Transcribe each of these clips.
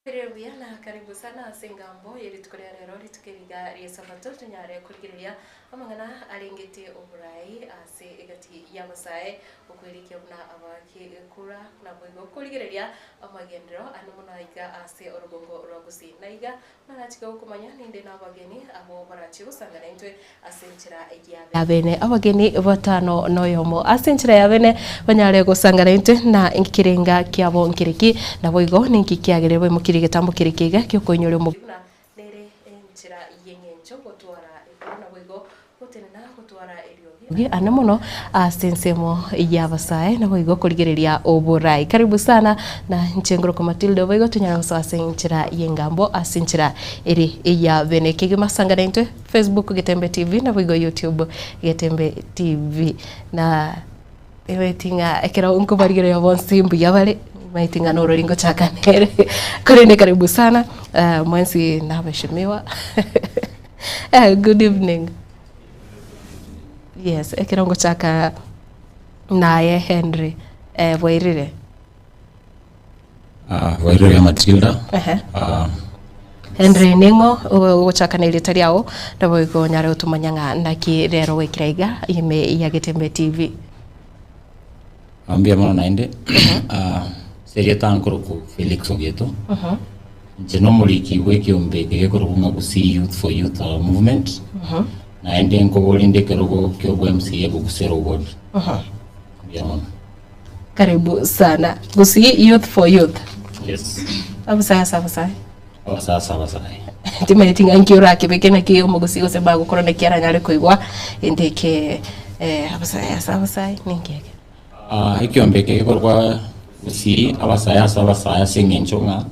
Ere buya na karibu sana ase engambo ye rituko ria rero, rituko eri iga ri'Esabato, tonyare korigereria amang'ana arengete oborai ase egati y'abasae, okwerikia buna abaaki kura, naboigo korigereria amagenderero ane mono aiga ase orogongo rwa Gusii. Na iga narachike gokomanya ninde nabageni abwo barachie gosanga naintwe ase enchera y'abene abageni batano noyomo ase enchera y'abene banyare gosangana intwe na ekerenga kiabo nkereki, naboigo ninki kiagerire baimokirie egetambo keria kiga gi'okoinyoria omokia buna nere enchera y'engencho gotwara ekero naboigo gotenena gotwara eriogi ane mono ase ensemo y'abasae naboigo korigereria oborai. Karibu sana na inche ngorokwa Matilda boigo tonyare gosoa ase enchera y'engambo ase enchera ere ey'abene kegima sangana intwe. Facebook Getembe TV naboigo YouTube Getembe TV. Na emaeti ng'a ekero nkobarigereria bonsi mbuya bare, emaeti ng'a norori ngochaka nere. Korende karibu sana, eh, mwensi nabashemiwa. Eh, good evening. Yes, ekero ngochaka naye Henry, eh, bwairire? Ah, bwairire Matilda. Ehe. Ah, Henry ning'o ogochaka na erieta riao naboigo onyare gotomanya ng'a naki rero gwaikire aiga ime ya Getembe TV. ah, mbuya mono naende. Ah, ase erieta nkorokwa Felix Ogeto. Inche nomoriki bw'ekiombe eke gekorokwa ng'a Gusii Youth for Youth ah, Movement. Naende nkoborinde ekerogo kia MCA Bogusero Ward. Mbuya mono. Karibu sana Gusii youth for youth. Yes. Abasae ase abasae. Abasae ase abasae. Timanyeti ng'a nki orakebeke naki omogusii gose bagokora naki aranyare koigwa ente eke eh, abasae ase abasae ninki eke? Ah, ekiombe eke gekorwa Gusii abasae ase abasae ase eng'encho ng'a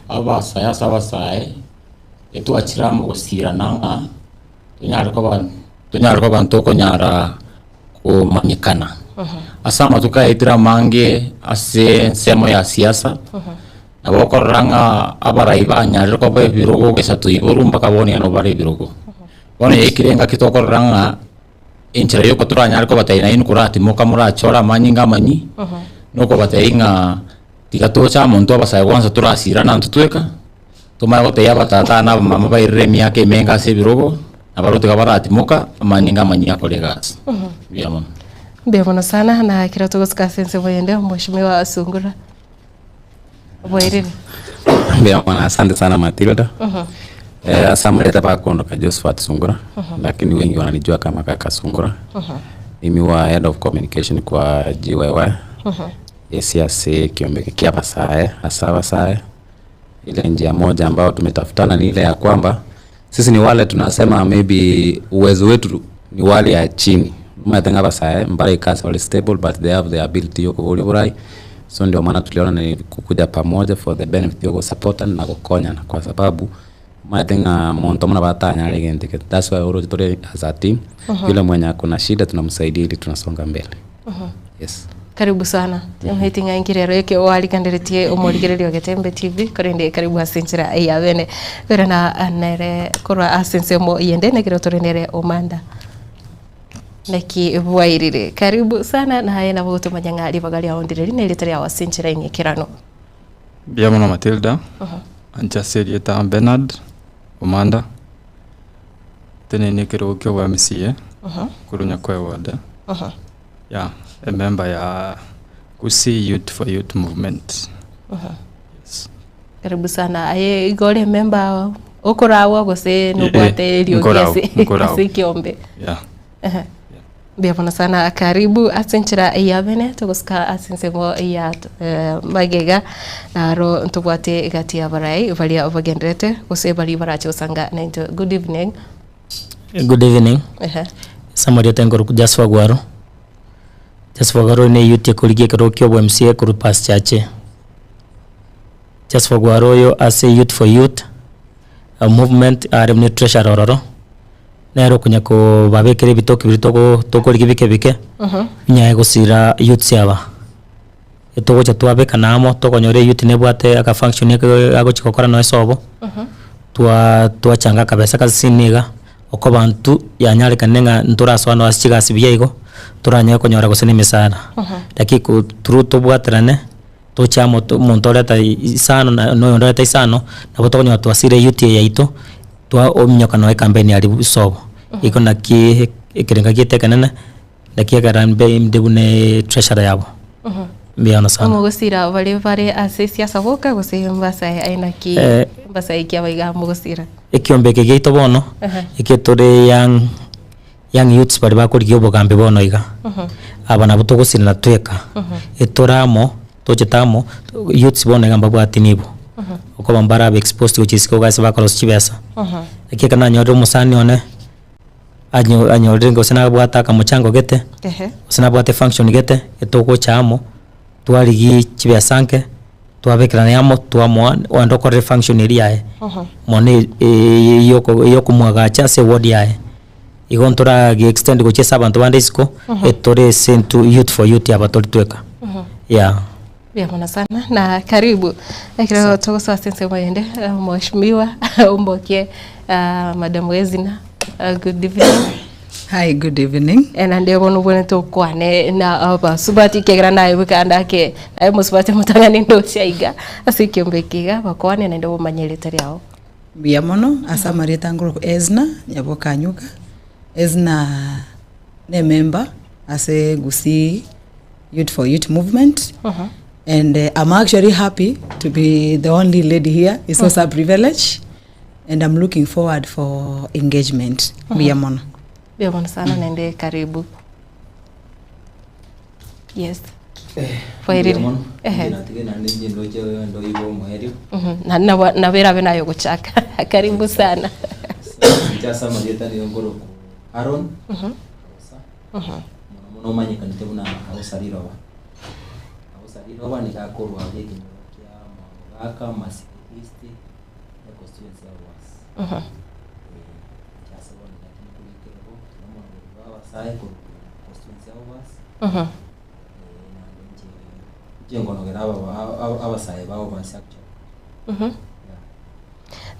abasae ase abasae etwachire amo gosirana ng'a tonyare koba tonyare koba ntokonyara komanyekana. Ase amatuko aetire amange ase ensemo ya siasa, nabo okorora ng'a abarai banyarire koba ebirogo egesato igoro mpaka bono nabo bare ebirogo. Bono yaikire engaki tokorora ng'a enchera yoka toranyare kobatebia nainwe koratimoka morachore amanyinga amanyi, nokobatebia ng'a tiga toche amo intwe abasae kwanza torasirane intwe tweka. Tomanye gotebia abatata na abamama bairire emiaka emenge ase ebirogo, na barobwo tiga baratimoka, amanyinga amanyia akore egasi. Mbuya mono. Mbuya mono sana na ekero togosika ase ensemo eyende Mheshimiwa Sungura. Bwairire. Mbuya mono asante sana Matilda. Eh, ase amareta bakondoka Josephat Sungura lakini wengi wananijua kama kaka Sungura. Mimi wa head of communication kwa GYY. Ase ase ekiombe eke kia abasae ase abasae. Ile njia moja ambayo tumetafutana ni ile ya kwamba sisi ni wale tunasema maybe uwezo wetu ni wale ya chini omanyete ng'a abasae mbare ekasi bare stable but they have the ability ya okoboria oborai so ndio maana tuliona ni kukuja pamoja for the benefit ya ogosupportana na gokonyana kwa sababu omanyete ng'a monto buna batanyare egento eke that's why oroche tore as a team yule mwenye ako na shida tunamsaidia ili tunasonga mbele yes. Karibu sana. Omanyete ng'a inki rero eke oariganeretie omorigereria o Getembe TV, korende karibu ase enchera ya bene. Koirana nere korwa ase ensemo eyende nekero tore nere Omanda. Naki bwairire. Karibu sana naye nabo otomanya ng'a ribaga riao ndireri na erieta riao ase enchera eng'ekeranu. Mbuya mono Matilda, inche ase erieta Bernard Omanda, nteneine ekerogo kia obo MCA korwa Nyakoe ward. Yeah, a member ya Gusii Youth for Youth Movement. Yes. Karibu sana. Aye igo ore member okoragwa gose nobwate Eh, eriogi nkoragwa, ase nkoragwa. ase ekiombe? Yeah. Ehe. Mbuya mono sana karibu ase enchera ya bene togosika ase ensemo ya eh, magega naro ntobwate egati ya abarai baria bagenderete gose baria barache gosanga naintwe. Good evening. Good evening. Ehe. Ase amarieta nkoruku Jasper Ogwaro. Jasper Ogwaro oyo ne youth ekorigia ekerogo kia obo MCA korwa Pass Chache. Jasper Ogwaro oyo ase Youth for Youth movement are buna etreasurer ororo, nere okonya kobabekera ebitoki biria togo tokorigia bike bike, binyare gosira youths aba. Etogocha twabekana amo tokonyora eyouth nebwate aka function eke agochi gokora nonya ase obo, twa twachanga akabesa kasini iga, okoba intwe yanyarekanire ng'a ntorasoa nonya ase chigasi buya igo, toranyare konyora gose na emesara. Lakini ko through tobwaterane. Toche amo to omonto oreta isano na na oyonde oreta isano, nabo tokonyora twasire eyouth eye yaito, twa ominyoka noe ekampeni aria sobo. Igo naki ekerenga giaito ekenene, naki ekero mbe inde buna etreasurer yabo. Mbuya mono sana. Omogosira baria bare ase esiasa boka gose mbasae aina ki Eh. mbasae ki abaiga mogosira? Ekiombe eke giaito bono, eke tore young young youths baria bakorigia obogambi bono iga, aba nabwo togosirana tweka, etore amo, tochete amo, youths bono iga mbabwati nibo, okoba mbarabe exposed gochia isiko iga ase bakorosia chibesa. Naki ekero nanyorire omosani one, anyo anyorire gose nabwate akamochango gete, gose nabwate efunction gete, etogocha amo, twarigia chibesa nke, twabekerana amo twamoa ogende okorere efunction eria yaye, mono eyoko eyokomwagacha ase eward yaye. Igo ntorage extend gochia ase abanto bande isiko, etore ase intwe youth for youth aba tori tweka, yeah. Mbuya mono sana na karibu ekero togosoa ase ensemo eyende eh, mheshimiwa ombokie ah, madam Wezina ah, good evening. Hi, good evening. Eh, naende bono obwenerete okwane na abasubati ekiagera naye bweka ndake naye omosubati omotang'ani ndoche aiga ase ekiombe eke iga bakwane naende bomanye erieta riao. Mbuya mono ase amarieta nkorokwa Ezna Nyaboka Anyuka. Ezna ne member ase Gusii Youth for Youth movement and I'm actually happy to be the only lady here. It's also a privilege and I'm looking forward for engagement. Mbuya mono. Mbuya mono sana naende karibu. Yes. Bwairire. Mbuya mono. Ehe. Inche natige naende inche ndoche ndoibe omoerio. Mhm. Na nabo nabo erabe naye ogochaka. Karibu sana. Inche ase amarieta nigo nkorokwa Aaron Agosa. Mono mono omanyekanete buna Agosa Riroba. Agosa Riroba nigo akorwa aria ekenyoro kia Mogaka, Masiko East, econstituency ya Oboasi. Inche ase bono iga tindi korwa ekerogo, tindi omoragori bwa abasae korwa constituency ya Oboasi. Naende inche inche nkonogera aba abasae ba Oboasi actually. Yeah.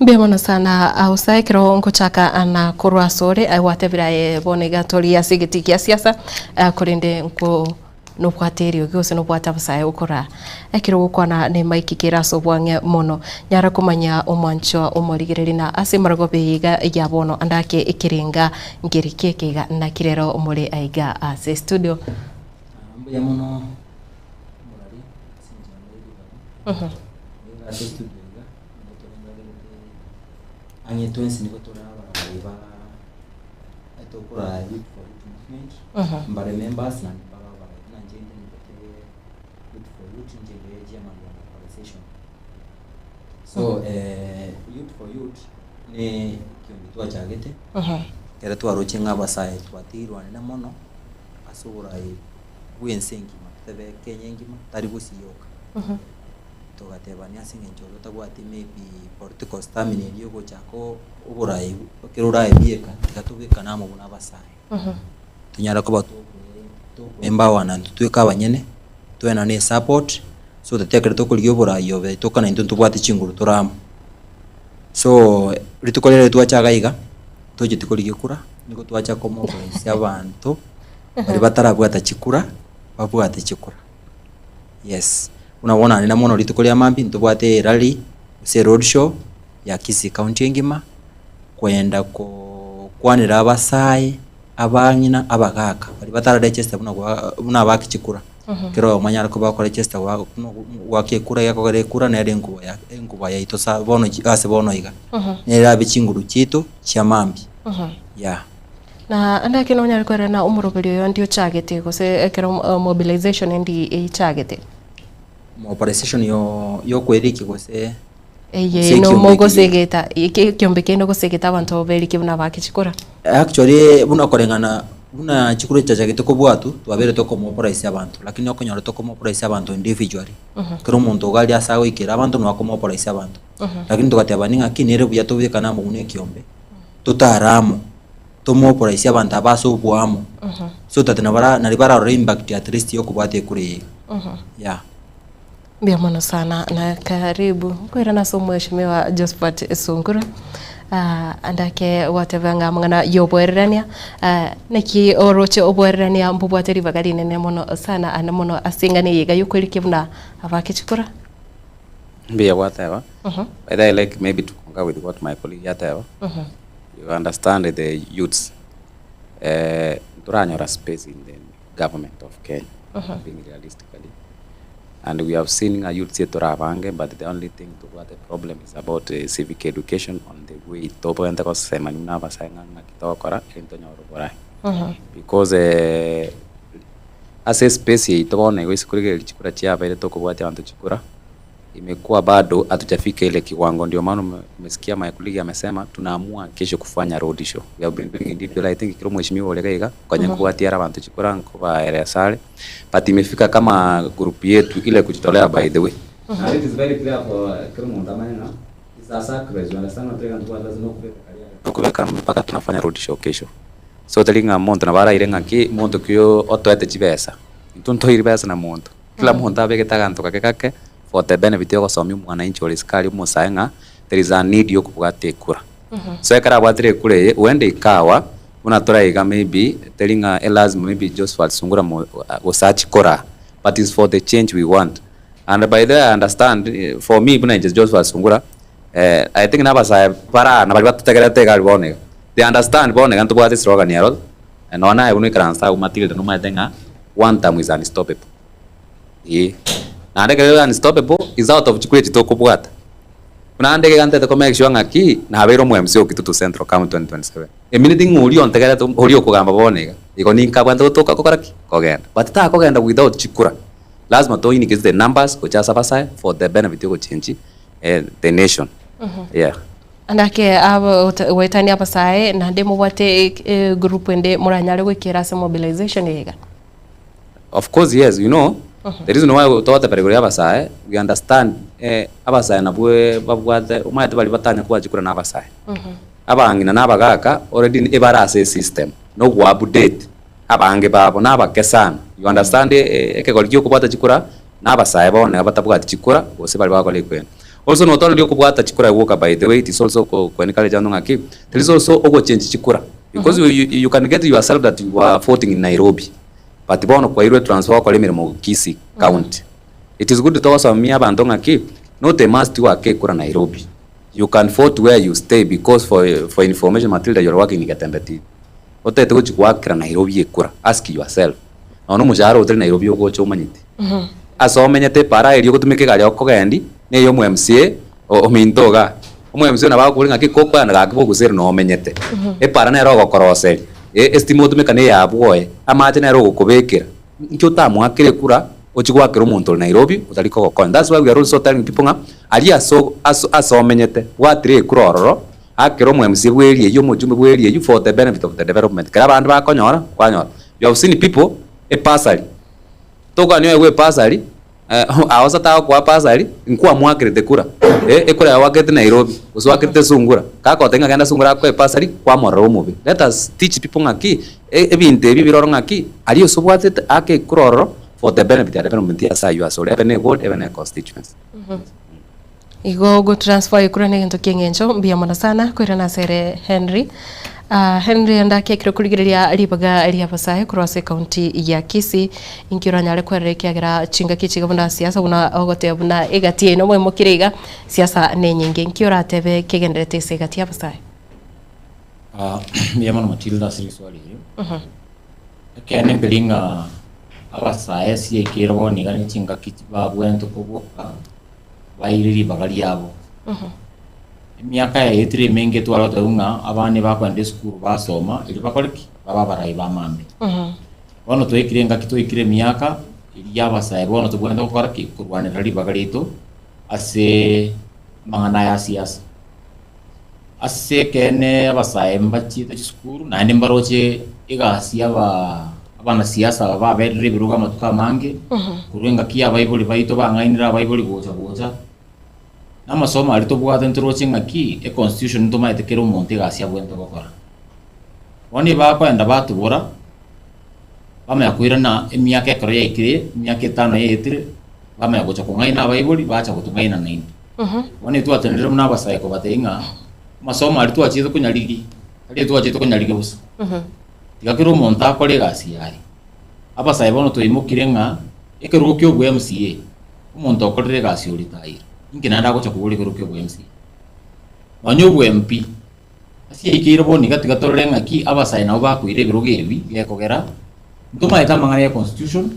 Mbuya mono sana Ausa ekero nkochaka na korwa asore aye gwatebire aye bono iga tori ase egetii gia siasa korende nko nobwate eriogi gose nobwate abasae gokora ekero ogokwana ne emaiki kere ase obwang'e mono nyara komanya omwanchwa omorigereri na ase emarogoba eye iga ya bono ande ake ekerenga nkeri kieke iga naki rero more aiga ase estudio. Mbuya mono omorari ase enchera ere ribaga nigo ase estudio iga. Nigo torengagerete ang'e twensi nigo tore abarai ba tokoraa Youth for Youth Movement, mbare members naende mbare abarai. Buna inche ntenenete Youth for Youth, inche nde chairman wa mobilization. So Youth for Youth ne ekiombe twachagete, ekero twaroche ng'a abasae twatigirwe mono ase oborai bwa ense engima, totebe Kenya engima, tari gusii yoka. Togatebania ase eng'encho oria otabwati maybe political stamina eria yogochaka oborai ekero oraebieka tiga tobekane amo buna abasae. Tonyare koba tokoempower na intwe tweka abanyene, toenane esupport, so that ekero tokorigia oborai obe toka naintwe ntobwate chinguru tore amo. So rituko riria twacha iga iga, tocheti korigia kura, nigo twacha komobilize abanto baria batarabwata chikura, babwate chikura. Yes, buna bono naende mono rituko ria mambia ntobwate erally gose eroad show ya Kisii county engima, kwenda kokwanera abasae, abang'ina, abagaka baria batara register buna gwa buna abaki chikura, kera oyomo anyare koba akoregister gwa buna goaka ekura gekogera ekura nere enkuba ya enkuba yaito sa bono ase bono iga, nere erabe chinguru chiaito chia mambia, yeah. Na ande ake nonyare koerana omoroberi oyo ndi ochagete gose ekero mobilization endi echagete. Mobilization yo yokoerikia gose Eye gose ekiombe nomogosegeta ekiombe kende ogosegeta abanto berike buna bake chikura. Actually buna koreng'ana buna chikura chiachagete kobwatwa twabeire tokomobilize abanto lakini okonyora tokomobilize abanto individually. Kera omonto iga aria ase agoikera abanto nigo akomobilize abanto. Lakini togateba ng'aki nere buya tobekane amo buna ekiombe. totare amo, tomokoraisia abanto aba ase oboamo, so that nabara nari bararore impact at least ya okobwata ekura eye iga, yeah. Mbuya mono sana na karibu nkoirana ase omweshimiwa Josphat Sungura. Andake gwateba ng'a amang'ana y'oboererania, naki oroche oboererania mbobwate ribaga rinene mono sana ande mono ase eng'ana eye iga y'okoirikia buna abake chikura. Mbuya gwateba, by the way I like maybe to concur with what my colleague ateba, you understand the youths ntoranyora space in the government of Kenya being realistically and we have seen ng'a youths torabange but the only thing tobwate problem is about civic education on the way tobwenerete gosemania buna abasae ng'a ng'aki togokora erinde tonyore oboraai. Because ase espace yaito bono igo ase korigereria chikura chiabeire tokobwatia abanto chikura, imekuwa bado hatujafika ile kiwango ndio maana umesikia my colleague amesema tunaamua kesho kufanya road show. We have been doing individual I think ekero omweshimiwa ore iga iga konya nkobwatia are abanto chikura nkobaeresa are but imefika kama group yetu ile kujitolea by the way. Na it is very clear for kera omonto amanye ng'a it's a sacrifice you understand ng'a tari egento lazima okobeka karia tokobeka mpaka tunafanya road show kesho. So tari ng'a monto nabo araire ng'aki monto ki otoete chibesa, intwe ntoire besa na monto. Kila monto abegete aganto gake gake for the benefit ya ogosomia omwananchi ore isiko aria omosae ng'a there is a need ya okobwata ekura. So ekero abwatire ekura eye huenda ikawa buna toraiga maybe teri ng'a elazima maybe Josphat Sungura mo gose achie koraa but is for the change we want. And by the way I understand for me buna inche Josphat Sungura I think na abasae baraa na baria batotegerete iga aria bono iga they understand bono iga ntobwate eslogan ero Nonya naye buna oikaranse agwo Matilda nomanyete ng'a one term is unstoppable. Eeh. Naende ekero ere unstoppable is out of chikura echi tokobwata. Buna ande iga ntete ko make sure ng'aki nabeire omo MC o Kitutu Central come 2027. Emineti ng'a oria ontegerete oria okogamba bono iga, igo ninkabwate gotoka gokora ki? Kogenda. But takogenda without chikura. Lazima to indicate the numbers gocha ase abasae for the benefit ya ogochengi the nation. Yeah. Nake goetania abasae naende mobwate egroup ende moranyare goikera ase mobilization eye iga? Of course yes, you know the reason why togotebera igoro ya abasae, we understand abasae nabwo babwate omanyete baria batanya koa chikura na abasae. Abang'ina na abagaka already ebare ase esystem na ogo update abange babo na abake sana. You understand ekegori kia okobwata chikura na abasae bono nigo batabwati chikura gose baria bagokora ekwena. Also not only okobwata chikura gwoka by the way it is also ko encourage abanto ng'aki there is also ogochange chikura because you you can get yourself that you are voting in Nairobi but bono kwairwe transfer gokora emeremo Kisii county. It is good togosomia abanto ng'aki not a must goaka ekura Nairobi you can vote where you stay because for for information Matilda you are working in Getembe TV otagete gochi goakera Nairobi ekura ask yourself Nonya omoshahara otari Nairobi ogocha omanyete. Ase omenyete epara eria ogotumeka egari okogendi na eya omo MCA ominto igaa. Omo MCA nabo agokoboria ng'aki kokoenda gaki boguseri noo omenyete. Epara nere ogokoroseria, estima otumeka na eya bwoye, amache nere ogokobekera. Inki otamoakere ekura ochie goakera omonto ore Nairobi otari kogokonya. That's why we are also telling people ng'a aria ase ase omenyete bwatire ekura ororo, akera omo MCA bwa area eywo omochumbe bwa area eywo for the benefit of the development. Ekero abande bakonyora, kwanyora. You have seen people ebursary, tokwana oegwe ebursary aosa tagokoa bursary, nkwamoakerete kura, ekura yago gwakerete Nairobi, gose gwakerete Sungura, gagotebia ng'a genda Sungura akoe ebursary, kwamorora omobe. Let us teach people ng'aki, ebinto ebi biroro ng'aki, aria ase obwatete ake ekura ororo for the benefit ya development ya ase aywo asore, ebe ne eward, ebe ne econstituency. Igo gotransfer ekura negento ki'eng'encho mbuya mono sana koirana ase ere Henry. Ah, Henry andake ekero korigereria ribaga ri'abasae korwa ase ekaunti ya Kisii, inki oranyare kwerera ekiagera chingaki echi iga buna siasa buna ogoteba buna egati yaino mwaimokire iga, siasa nenyinge. Inki oratebe kegenderete ase egati y'abasae? Ah, mbuya mono Matilda ase riswali erio. Ekeene nkeri ng'a abasae ase yaikeire bono iga ne chingaki babwenerete koboka. baire ribaga riabo. Emiaka yaetire emenge tware goteba ng'a abana ebakoenda esukuru basoma erio bakore ki? Babe abarai ba mambia. Bono twaikire engaki twaikire emiaka eria abasae bono tobwenerete gokora ki? Korwanera ribaga riaito ase amang'ana aya a siasa. Ase ekeene abasae mbachiete chisukuru naende mbaroche egasi ya aba abanasiasa aba baberire ebirogo amatuko amange, korwa engaki ya abaibori baito bang'ainire abaibori gocha gocha, na amasomo aria tobwate ntoroche ng'aki econstitution ntomaete kera omonto egasi abwenerete gokora. Bono ebakoenda batobora, bamanya koirana emiaka ekero yaikire, emiaka etano yaetire, bamanya gocha kong'aina abaibori bacha gotong'aina naintwe. Bono intwe twatenenire buna abasae kobatebia ng'a. Amasomo aria twachete konyarigia, tari twachete konyarigia bosa. Tiga kera omonto akore egasi yaye. Abasae bono twaimokire ng'a ekerogo kia obwa MCA, omonto okorire egasi oritayire, inki naende agocha kobora ekerogo kia obwa MCA? Nonye obwa MP, ase yaikeire bono iga tiga torore ng'aki abasae nabo bakoira ebirogo ebi gekogera, ntomaete amang'ana ya constitution,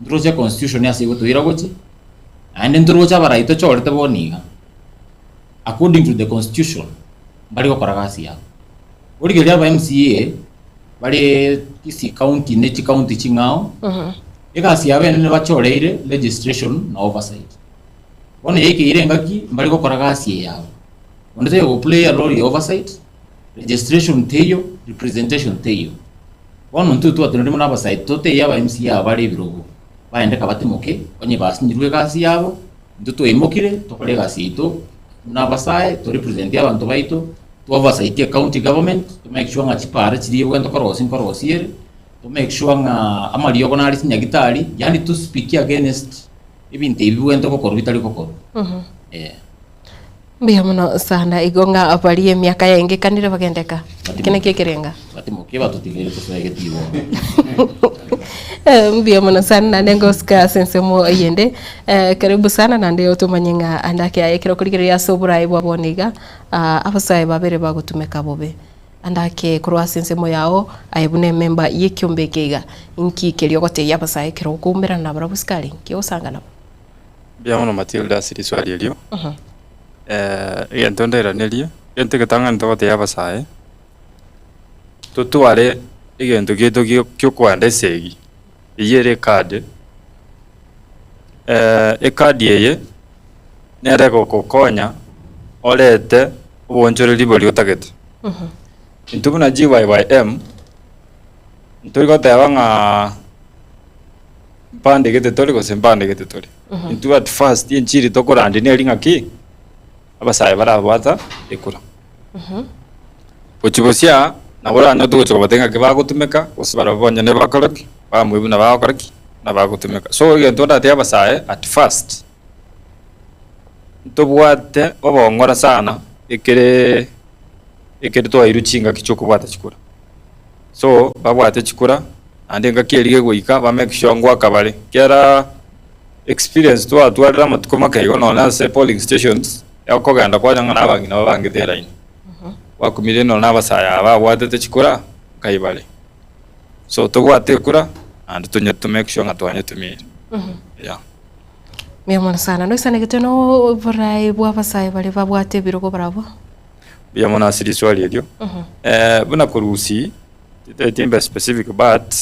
ntoroche constitution ase egotoira gochia, naende ntoroche abarai tochorete bono iga, according to the constitution, mbari gokora gasi yabo. Origereria aba MCA, bare Kisii county ne chicounty ching'ao, egasi yabo enene bachoreire registration na oversight. Bono yaikeire engaki mbari gokora gasi eye yabo. Onde taiyo go play a role ya oversight, registration teiyo, representation teiyo. Bono intwe twatenenire buna abasae totebie aba MCA aba bare ebirogo, baende kabatimoke, onye basinyirwe egasi yabo, intwe twaimokire tokore egasi yaito buna abasae, to represent abanto baito, to oversight ecounty government, to make sure ng'a chipara chiria ebwenerete korosia nkorosia ere, to make sure ng'a amariogo nare chinyagitari, yaani to speak against ebinto ebi bibwenerete gokorwa bitari gokorwa, eh. Mbuya mono sana igo ng'a baria emiaka yaengekanire bagendeka. Eki nakio ekerenga. Batimokie batotigere tosoegeti igo. Eh, mbuya mono sana naende ngosika ase ensemo eyende. Eh, karibu sana naende otomanye ng'a ande ake aye ekero okorigereria ase oboraai bwa bono iga, ah, abasae babere bagotumeka bobe. Ande ake korwa ase ensemo yao aye buna ememba y'ekiombe eke iga, inki keria ogotebia abasae ekero okoumerana nabarabwo sukari, nki ogosanga nabo? Mbuya mono Matilda ase riswali erio. Egento ndairanerie, egento egetang'ani togotebia abasae, totware egento giaito giokoenda esegi, eyio ere ecard, ecard eye nere egogokonya orete oboonchoreria boria otagete. Intwe buna GYYM, ntori goteba ng'a mpandegete tore gose mpandegete tore. Intwe at first enchiri tokorandia neri ng'aki, abasae barabwata ekura. Gochia bosia, nabo oranyore togochia kobatebia ng'aki bagotumeka, gose barabwo bonyene bakore ki, bamue buna bagokora ki, buna bagotumeka. So egento ndatebie abasae at first, ntobwate obong'ora sana ekere ekere twairwe chingaki chiokobwata chikura. So babwate chikura, naende engaki eria egoika ba make sure ngoaka bare, ekiagera experience twatwarire amatuko make igo nonye ase polling stations, okogenda kwanyora ng'a na abang'ina babangete eraini, gwakumire nonye na abasae aba babwatete chikura nkai bare. So tobwate ekura naende tonye to make sure ng'a twanyetumire, yeah. Mbuya mono sana. Noisanegete na oboraai bwa abasae baria babwate ebirogo barabwo? Mbuya mono ase riswali erio. Buna korusia, titaeti mbe specific but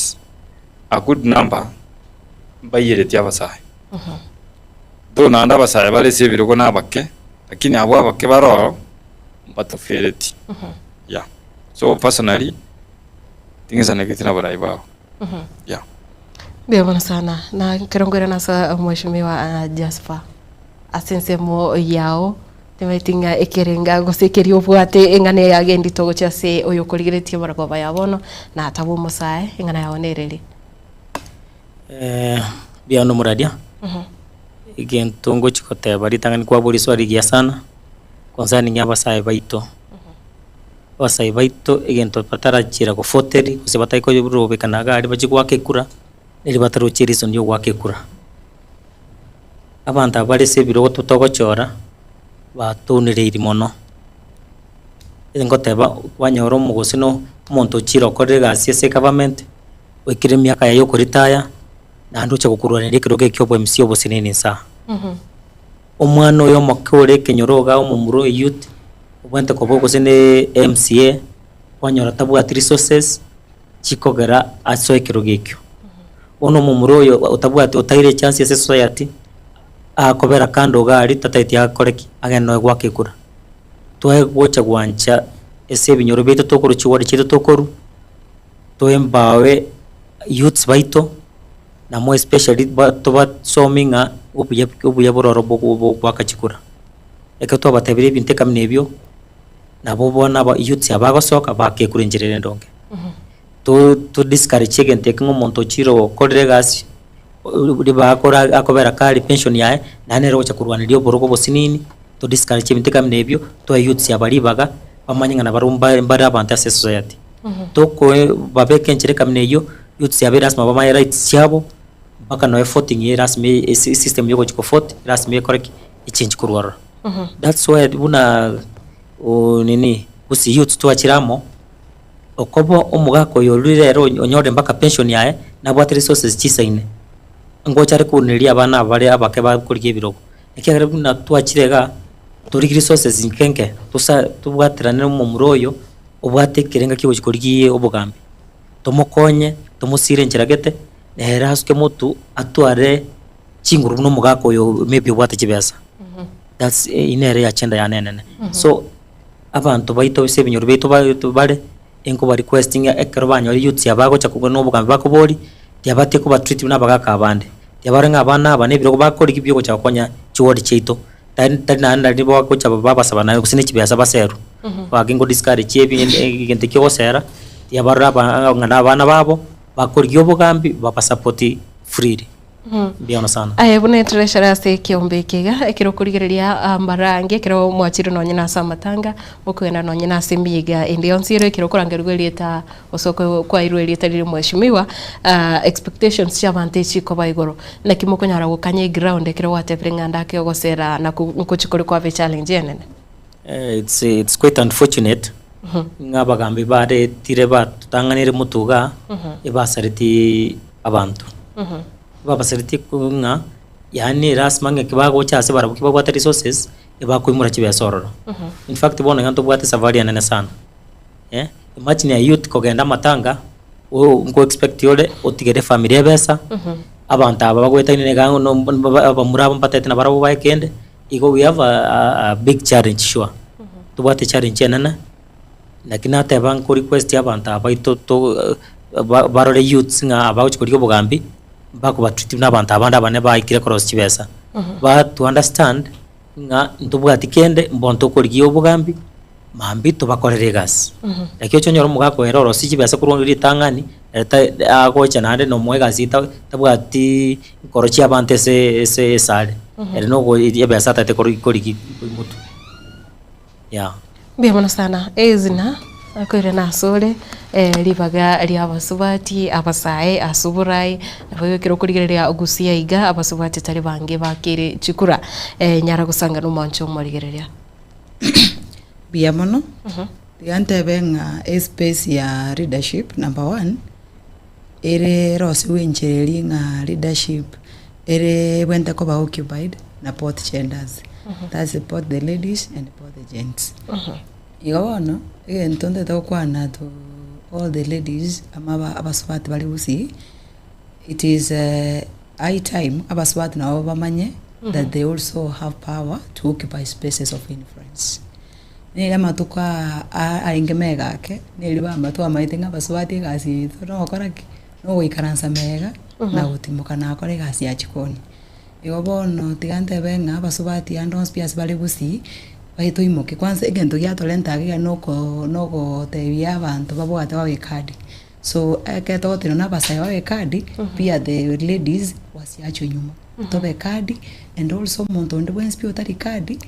a good number mbaiyereti abasae. Though naende abasae bare ase ebirogo na abake, lakini abwo abake bare ororo, mbatofereti. Yeah. So personally, ting'isanegeti na oborai bwabo. Yeah. Mbuya mono sana. Na ekero nkoirana ase Mheshimiwa Jasper, ase ensemo yao, Timanyeti ng'a ekerenga gose keria obwate eng'ana eye agendete ogochia ase oyokorigeretie amarogoba ya bono, na taba omosae, eng'ana yao nereri. Mbuya mono omoraria, egento ngochia goteba ritang'ani kwaboria riswali rigiya sana, concerning abasae baito. Abasae baito egento batarachira gofoteri gose batari korobekana iga aria bachie goaka ekura, neri bataroche reason ya ogoaka ekura. Abanto aba bare ase ebirogo togochora, batounereiri mono, ngoteba kwanyora omogosi na omonto ochire okorire egasi ase egovernment, oikire emiaka yaye ya okoretire, naende ocha gokorwaneria ekerogo ekio obo MC obosenene inse aa. Omwana oyo omoke ore ekenyoro igaa omomura oyo youth, obwenerete koba gose na MCA, kwanyora tabwati resources, chikogera asoe ekerogo ekio. Bono omomura oyo otabwati otaire echance ase esociety, akobera kando iga aria tataeti akore ki? Agende nonya goaka ekura. Twaye gocha gwancha ase ebinyoro biaito tokorwa chiward chiaito tokorwa, toempower youths baito, na more especially ba tobasomi ng'a obuya obuya bore ororo bwa bwa goaka chikura. Ekero twabatebirie ebinto ekamuna ebio, nabo bono aba youths aba bagosoka bakekura enchera ere endonge. To to discourage egento eke ng'a omonto ochire okorire egasi, ribaga kora akobera kare pension yaye, naende nere ogocha korwaneria oborogo obosinini, to discourage ebinto kama ebio, toe youths aba ribaga. bamanye ng'a nabarabwo mba mbare abanto ase esociety. Toko babeke enchera ekamina eyio, youths yabo erasima bamanye rights chiabo, mpaka nonya voting erasima ase esystem ya ogochi kovote erasima ekore ki? Echange korwa ororo. That's why buna nini gusii youths twachire amo, okoba omogaka oyo orure rero onyorire mpaka pension yaye, nabwate resources chisaine, ngocha are kounereria abana aba bare abake bakorigia ebirogo. Ekiagera buna twachire igaa, torigie resources nke nke, tosa tobwaterane na omomura oyo, obwate ekerenga kia ogochia korigia obogambi, tomokonye, tomosire enchera gete, nere asuke motu atware chinguru buna omogaka oyo maybe obwate chibesa. That's eywo nere agenda yane enene. So, abanto baito ase ebinyoro biaito baito bare, enkoba request ng'a ekero banyora youths aba bagocha kobua na obogambi bakoboria, tiabatie koba treat buna abagaka abande. Tiabare ng'a abana aba na ebirogo bakorigia biogocha gokonya chiward chiaito, tari tari naende nari bagocha babasaba naende gose ne chibesa baserwe. Gaki nko discourage ebi egento ekio ogosera, tiabarora aba ng'a na abana babo, bakorigia obogambi babasapoti freely. Mbuya mono sana. Aye buna etreasure ase ekeombe eke iga, ekero okorigereria amarangi, ekero mwachire nonye na ase amatanga, mokogenda nonye na ase emiga ende yonsi ere ekero okorangerigwa erieta gose oko kwairwe erieta riria mheshimiwa, expectations chia abanto echikoba igoro. Naki mokonyara gokanya eground ekero gwatebire ng'a ndake ogosera naku nkochi kore kwaba echallenge enene? It's it's quite unfortunate ng'a abagambi baretire batotang'anire motwe igaa, ebasaretie abanto. Babasaretie ng'a yaani erasima ng'a eki bagocha ase barabwo ki babwate resources, ebakoimora chibesa ororo. In fact bono iga ntobwate esafari enene sana, eh, imagine a youth kogenda amatanga, o nko expect ore otigere efamiri ebesa, abanto aba bagoetania iga abamura aba mbatete nabarabwo bae kende. Igo we have a a big challenge sure, tobwate challenge enene, naki nateba nko request abanto aba baito to ba barore youths ng'a abagochi korigia obogambi, mbakoba treat buna abanto abande abane baikire korosia chibesa. Ba to understand ng'a ntobwati kende, mbono tokorigia obogambi, mambia tobakorere egasi. Naki oche onyore omogaka oyo ere orosie chibesa korwa ritang'ani, ere ta agocha naende nomoa egasi ta tabwatiii nkoro chia abanto ase ase esare, ere nogo ebesa atagete kori korigi motwe yeah. Mbuya mono sana Ezna, nakoirana asore ribaga ria abasubati abasae ase oborai, nabo ekero okorigereria ogusia iga abasubati tari bange bakere chikura, nyara gosanga na omwancho omorigereria. Mbuya mono, tiga ntebe ng'a espace ya leadership number one, ere erosiwe enchera eria ng'a leadership ere ebwenerete koba occupied na both genders, that's both the ladies and both the gents. Igo bono, egento ntagete gokwana to all the ladies ama aba abasubati bare gusii, it is high time abasubati nabo bamanye that they also have power to occupy spaces of influence. Nere amatuko aa aa arenge mega ake, neri bamba twamaete ng'a abasubati egasi yaito nogokora ki? Nogoikaransa mega, na gotimoka na gokora egasi ya chikoni. Igo bono tiga ntebe ng'a abasubati ande onsi pi ase bare gusii, baye toimoke kwanza egento giatorenta iga noko nogotebia abanto babwate babe ekadi. So ekero togotenena na abasae babe ekadi, pia the ladies wasiachwe nyuma, tobe ekadi and also omonto onde bwensi pi otari kadi.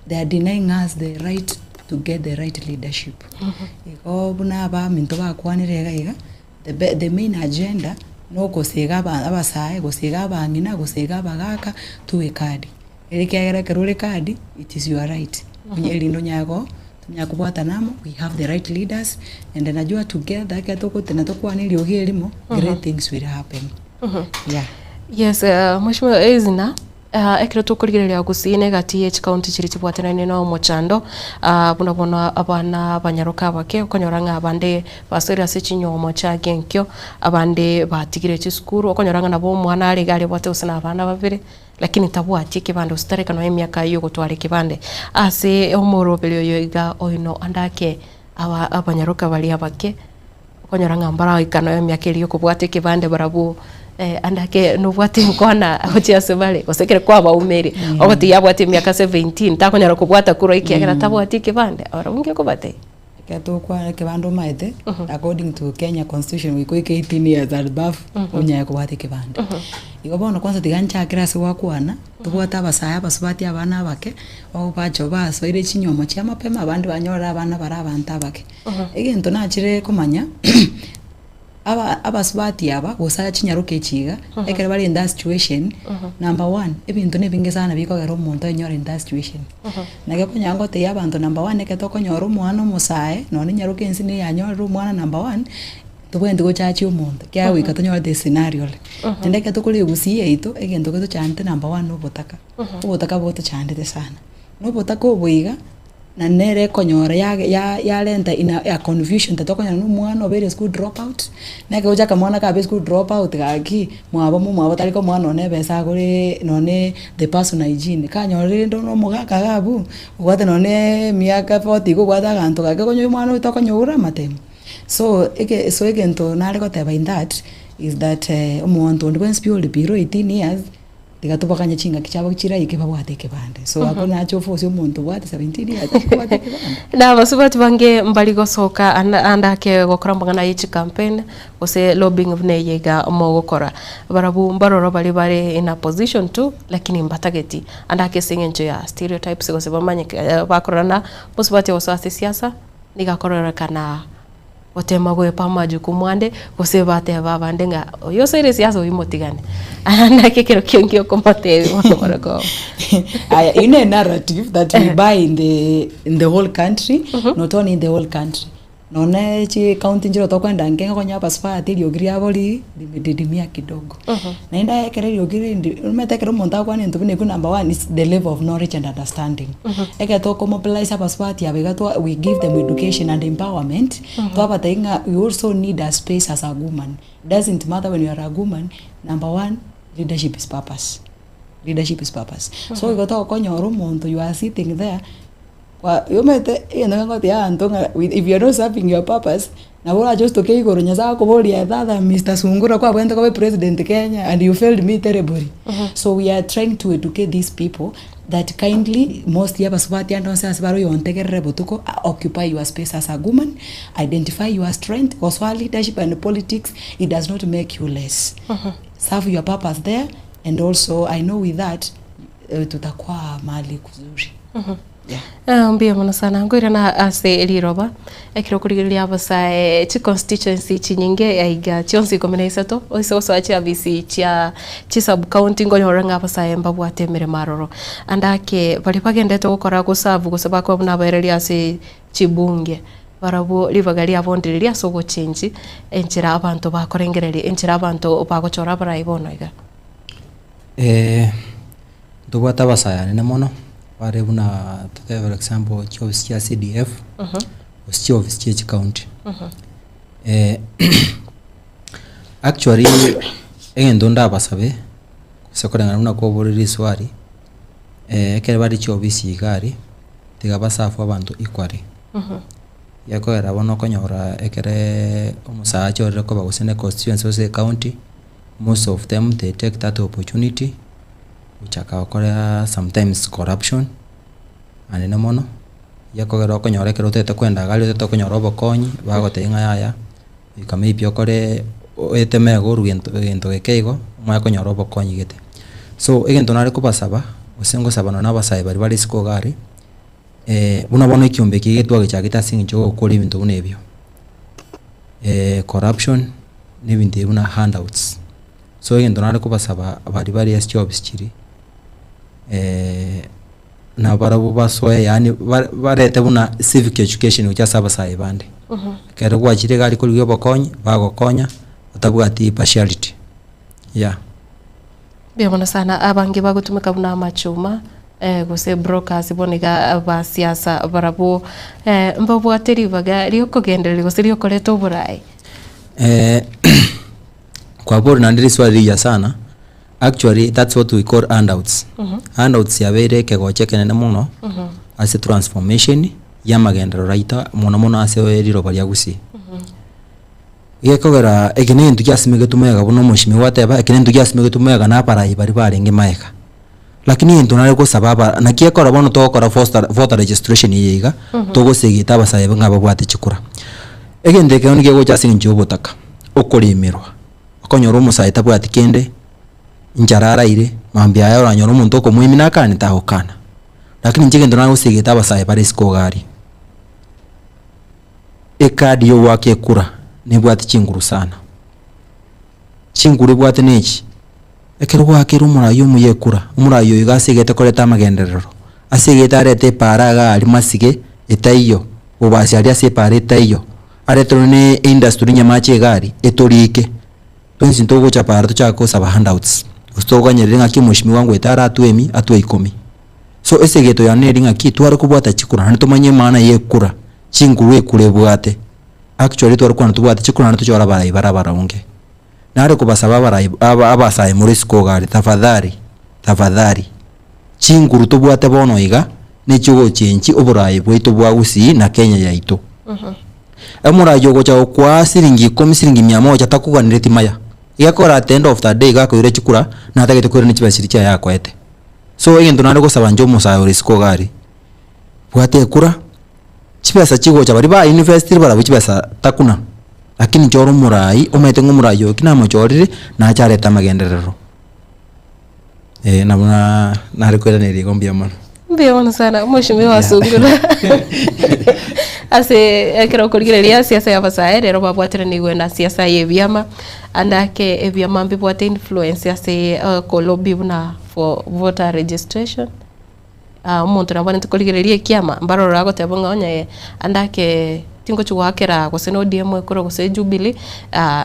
They are denying us the right to get the right leadership. Igo buna abaminto bakwanire iga iga, the be the main agenda nogosega aba abasae, gosega abang'ina, gosega abagaka, towe ekadi. Ere ekiagera ekero ore ekadi, it is your right. Onye erinde onyare go tonyare kobwatana amo, we have the right leaders, and najua together ekero togotena tokwane eriogi erimo, great things will happen. Yeah. Yes, Mheshimiwa Eisner, Ekero tokorigereria gusii na egati ye chikaunti chiria chibwatanane na omochando, buna bono abana abanyaroka abake okonyora ng'a abande basoire ase chinyomo chia genkio, abande batigire chisukuru, okonyora ng'a nabo omwana are iga aria obwate gose na abana babere, lakini tabwati ekebande gose tareka nonya emiaka yogotwara ekebande. Ase omoroberi oyo iga oino ande ake aba abanyaroka baria abake. Okonyora ng'a mbaraika nonya emiaka eria okobwata ekebande barabwo ande ake nobwate enkwana gochia ase bare gose ekero kwabaumeire, ogotiga abwate emiaka 17 takonyara kobwata korwa ekiagera tabwati ekebande, barabwo nki okobatebia? Ekero tokwana ekebande omaete, according to Kenya constitution goika oike 18 years and above, onyare kobwata ekebande. Igo bono kwanza tiga nchakere ase gwakwana, tobwate abasae abasubati abana abake, bagobacha basoire chinyomo chia mapema abande banyorire abana bare abanto abake. Egento nachire komanya, aba abasubati aba gose aya chinyaroka echi iga, ekero bare in that situation, number one, ebinto na ebinge sana bikogera omonto aenyore in that situation. Naki okonyora ngotebia abanto number one ekero tokonyora omwana omosae, nonye nyaroka ense nigo yanyorire omwana number one, tobwenereti gochachia omonto, ekiagera goika tonyore the scenario ore. Naende ekero tokora egusii yaito, egento getochandete number one na obotaka, obotaka botochandete sana. Na obotaka obo iga, na nere ekonyora yage ya yarenta in a confusion totokonyora na omwana obeire school drop out, na ekero gocha akamwana kabe school drop out gaki, mwabo momwabo tari komoa nonye na ebesa agore nonye the personal hygiene, kanyorire rende na omogaka iga abwo, obwate nonye emiaka forty iga obwate aganto gake okonyora omwana oyo tokonyoura amatemo. So eke so egento nare goteba in that, is that omonto onde bwensi pi ore below 18 years, Tiga tobaganye chingaki chiabo chiraike babwate ekebande. So akwo nache oforce omonto obwate 17 years ache kobwata ekebande. Na abasubati bange mbari gosoka ande ake gokora amang'ana ye chicampaign gose lobbying buna eye iga mogokora. Barabwo mbaroro baria bare in a position to lakini mbatageti ande ake ase eng'encho ya stereotypes gose bamanye bakorora na mosubati ogosoa ase esiasa nigo akororekana Gotema goepa amajukumu ande, gose bateba abande ng'a oyo osoire esiasa oyio motigane. Naki ekero kiankio okomotebia bono morokoo. Aya, eyio ne narrative that we buy in the in the whole country, not only in the whole country. Nonye chi county nchire tokoenda nke ng'a onya abasubati eriogi riabo ri rimedidimia kidogo. Naende aye ekero eriogi rindi omanyete ekero omonto agokwana egento buna ekio number one is the level of knowledge and understanding. Ekero toko mobilize abasubati aba iga twa we give them education and empowerment, twabatebia ng'a you also need a space as a woman, doesn't matter when you are a woman, number one leadership is purpose, leadership is purpose. So igo tokonyora omonto you are sitting there. Kwa omanyete egento nkongotebia abanto ng'a if you are not serving your purpose, nabo orache ositoke igoro Nyasaye akoborie sasa Mister Sungura kwabwenerete koba epresident Kenya and you failed me terribly. So we are trying to educate these people that kindly mostly abasubati ande onsi ase bare oyontegerere botuko occupy your space as a woman, identify your strength, gosoa leadership and politics it does not make you less. Serve your purpose there and also I know with that tutakuwa mahali kuzuri. Yeah. Mbuya mono sana nkoirana ase riroba ekero okorigereria abasae chiconstituency chinyinge aiga chionsi ikomi na isato ase gosoa chiafisi chia chisub county nkonyora ng'a abasae mbabwate emeremo aroro ande ake baria bagendete gokora goserve gose bakoba buna abaereria ase chibunge barabwo ribaga riabo ndiriria ase ogochengi enchera abanto bakorengereria enchera abanto bagochora abarai bono iga. Ntobwate abasae anene mono, bare buna totebe for example chiofisi chia CDF, gose chiofisi chia chicounty. Actually egento ndabasabe, gose koreng'ana buna kwaborire riswali, ekero bare chiofisi iga aria, tiga baserve abanto equally. Gekogera bono okonyora ekereee omosae achorire koba gose ne econstituency gose ecounty, most of them they take that opportunity gochaka gokora sometimes corruption anene mono, gekogera okonyora ekero otagete kwenda iga aria otagete konyora obokonyi bagotebia ng'a yaya goika maybe okore oeteme iga orwe gento egento geke igo omanye konyora obokonyi gete. So egento nare kobasaba gose ngosaba nonye na abasae baria bare isiko iga aria, buna bono ekiombe eke iga twagechagete ase eng'encho ya ogokora ebinto buna ebio, corruption na ebinto ebi buna handouts. So egento nare kobasaba baria bare ase chiofisi chiria, nabarabwo basoe yaani ba- barete buna civic education gochia ase abasae bande. Ekero gwachire iga aria korigia obokonyi, bagokonya, otabwati partiality, yeah. Mbuya mono sana abange bagotumeka buna amachuma gose brokers bono iga ba siasa barabwo mbabwate ribaga riokogendereria gose riokoreta oborai. Kwaboria naende riswali rigiya sana, actually that's what we call handouts. Handouts yabeire ekegocha ekenene mono ase transformation ya amagenderero aito mono mono ase riroba ria Gusii. Gekogera eke negento giasimegetwe magega buna omoshimiwa gwateba, eke negento giasimegetwe magega na abarai baria barenge magega. Lakini egento nare gosaba aba naki ekero bono togokora foster voter registration eye iga, togosegeta abasae ng'a babwate chikura. Egento ekero nigo kegocha ase eng'encho ya obotaka, okoremerwa, okonyora omosae tabwati kende, enchara araire, mambia aye oranyore omonto okomoimina akane tagokana. Lakini inche egento nare gosegeta abasae bare isiko iga aria, ecard ya ogoaka ekura nebwate chinguru sana. Chinguru ebwate nechi, ekero gwakeire omoraia omuya ekura, omoraia oyo iga ase egete koreta amagenderero, ase egete arete epaara iga aria masige etaiyo, bobasi aria ase epaara etaiyo, arete nonye na eindustry onye amache iga aria, etorike, twensi ntogocha paara tochake gosaba handouts, gose toganyerere ng'aki omweshimiwa ngoeta aratwe emi, atwe ikomi. So ase egeto yane neri ng'aki, tware kobwata chikura naende tomanye emaana ya ekura, chinguru ekura ebwate. Actually tware kwana tobwate chikura naende tochore abarai bare abaronge. Nare kobasaba abarai aba abasae more isiko iga aria tafadhali, tafadhali, chinguru tobwate bono iga, nechiogochenchi oborai bwaito bwa gusii na Kenya yaito. Omorai ogocha gokwaa siringi ikomi siringi mia moja takoganereti maya, iga kore at the end of the day iga akoira chikura natagete koirania chibesa chiria chiaye akoete. So egento nare gosaba inche omosae ore isiko iga aria, bwata ekura. Chibesa chigocha baria ba investire barabwo chibesa takuna, lakini inche ore omorai omanyete ng'a omorai oyo ki namochorire nache arete amagenderero. Eh nabo na nare koiraneria igo mbuya mono. Mbuya mono sana mheshimiwa Sungura ase ekero okorigereria siasa ya abasae rero babwateranigwe na siasa ya ebiama ande ake ebiama mbibwate influence ase okolobby buna for voter registration. Omonto nabwenerete korigereria ekiama, mbarore agoteba ng'a onye ande ake tingochi goakera gose na ODM ekure gose Jubilee,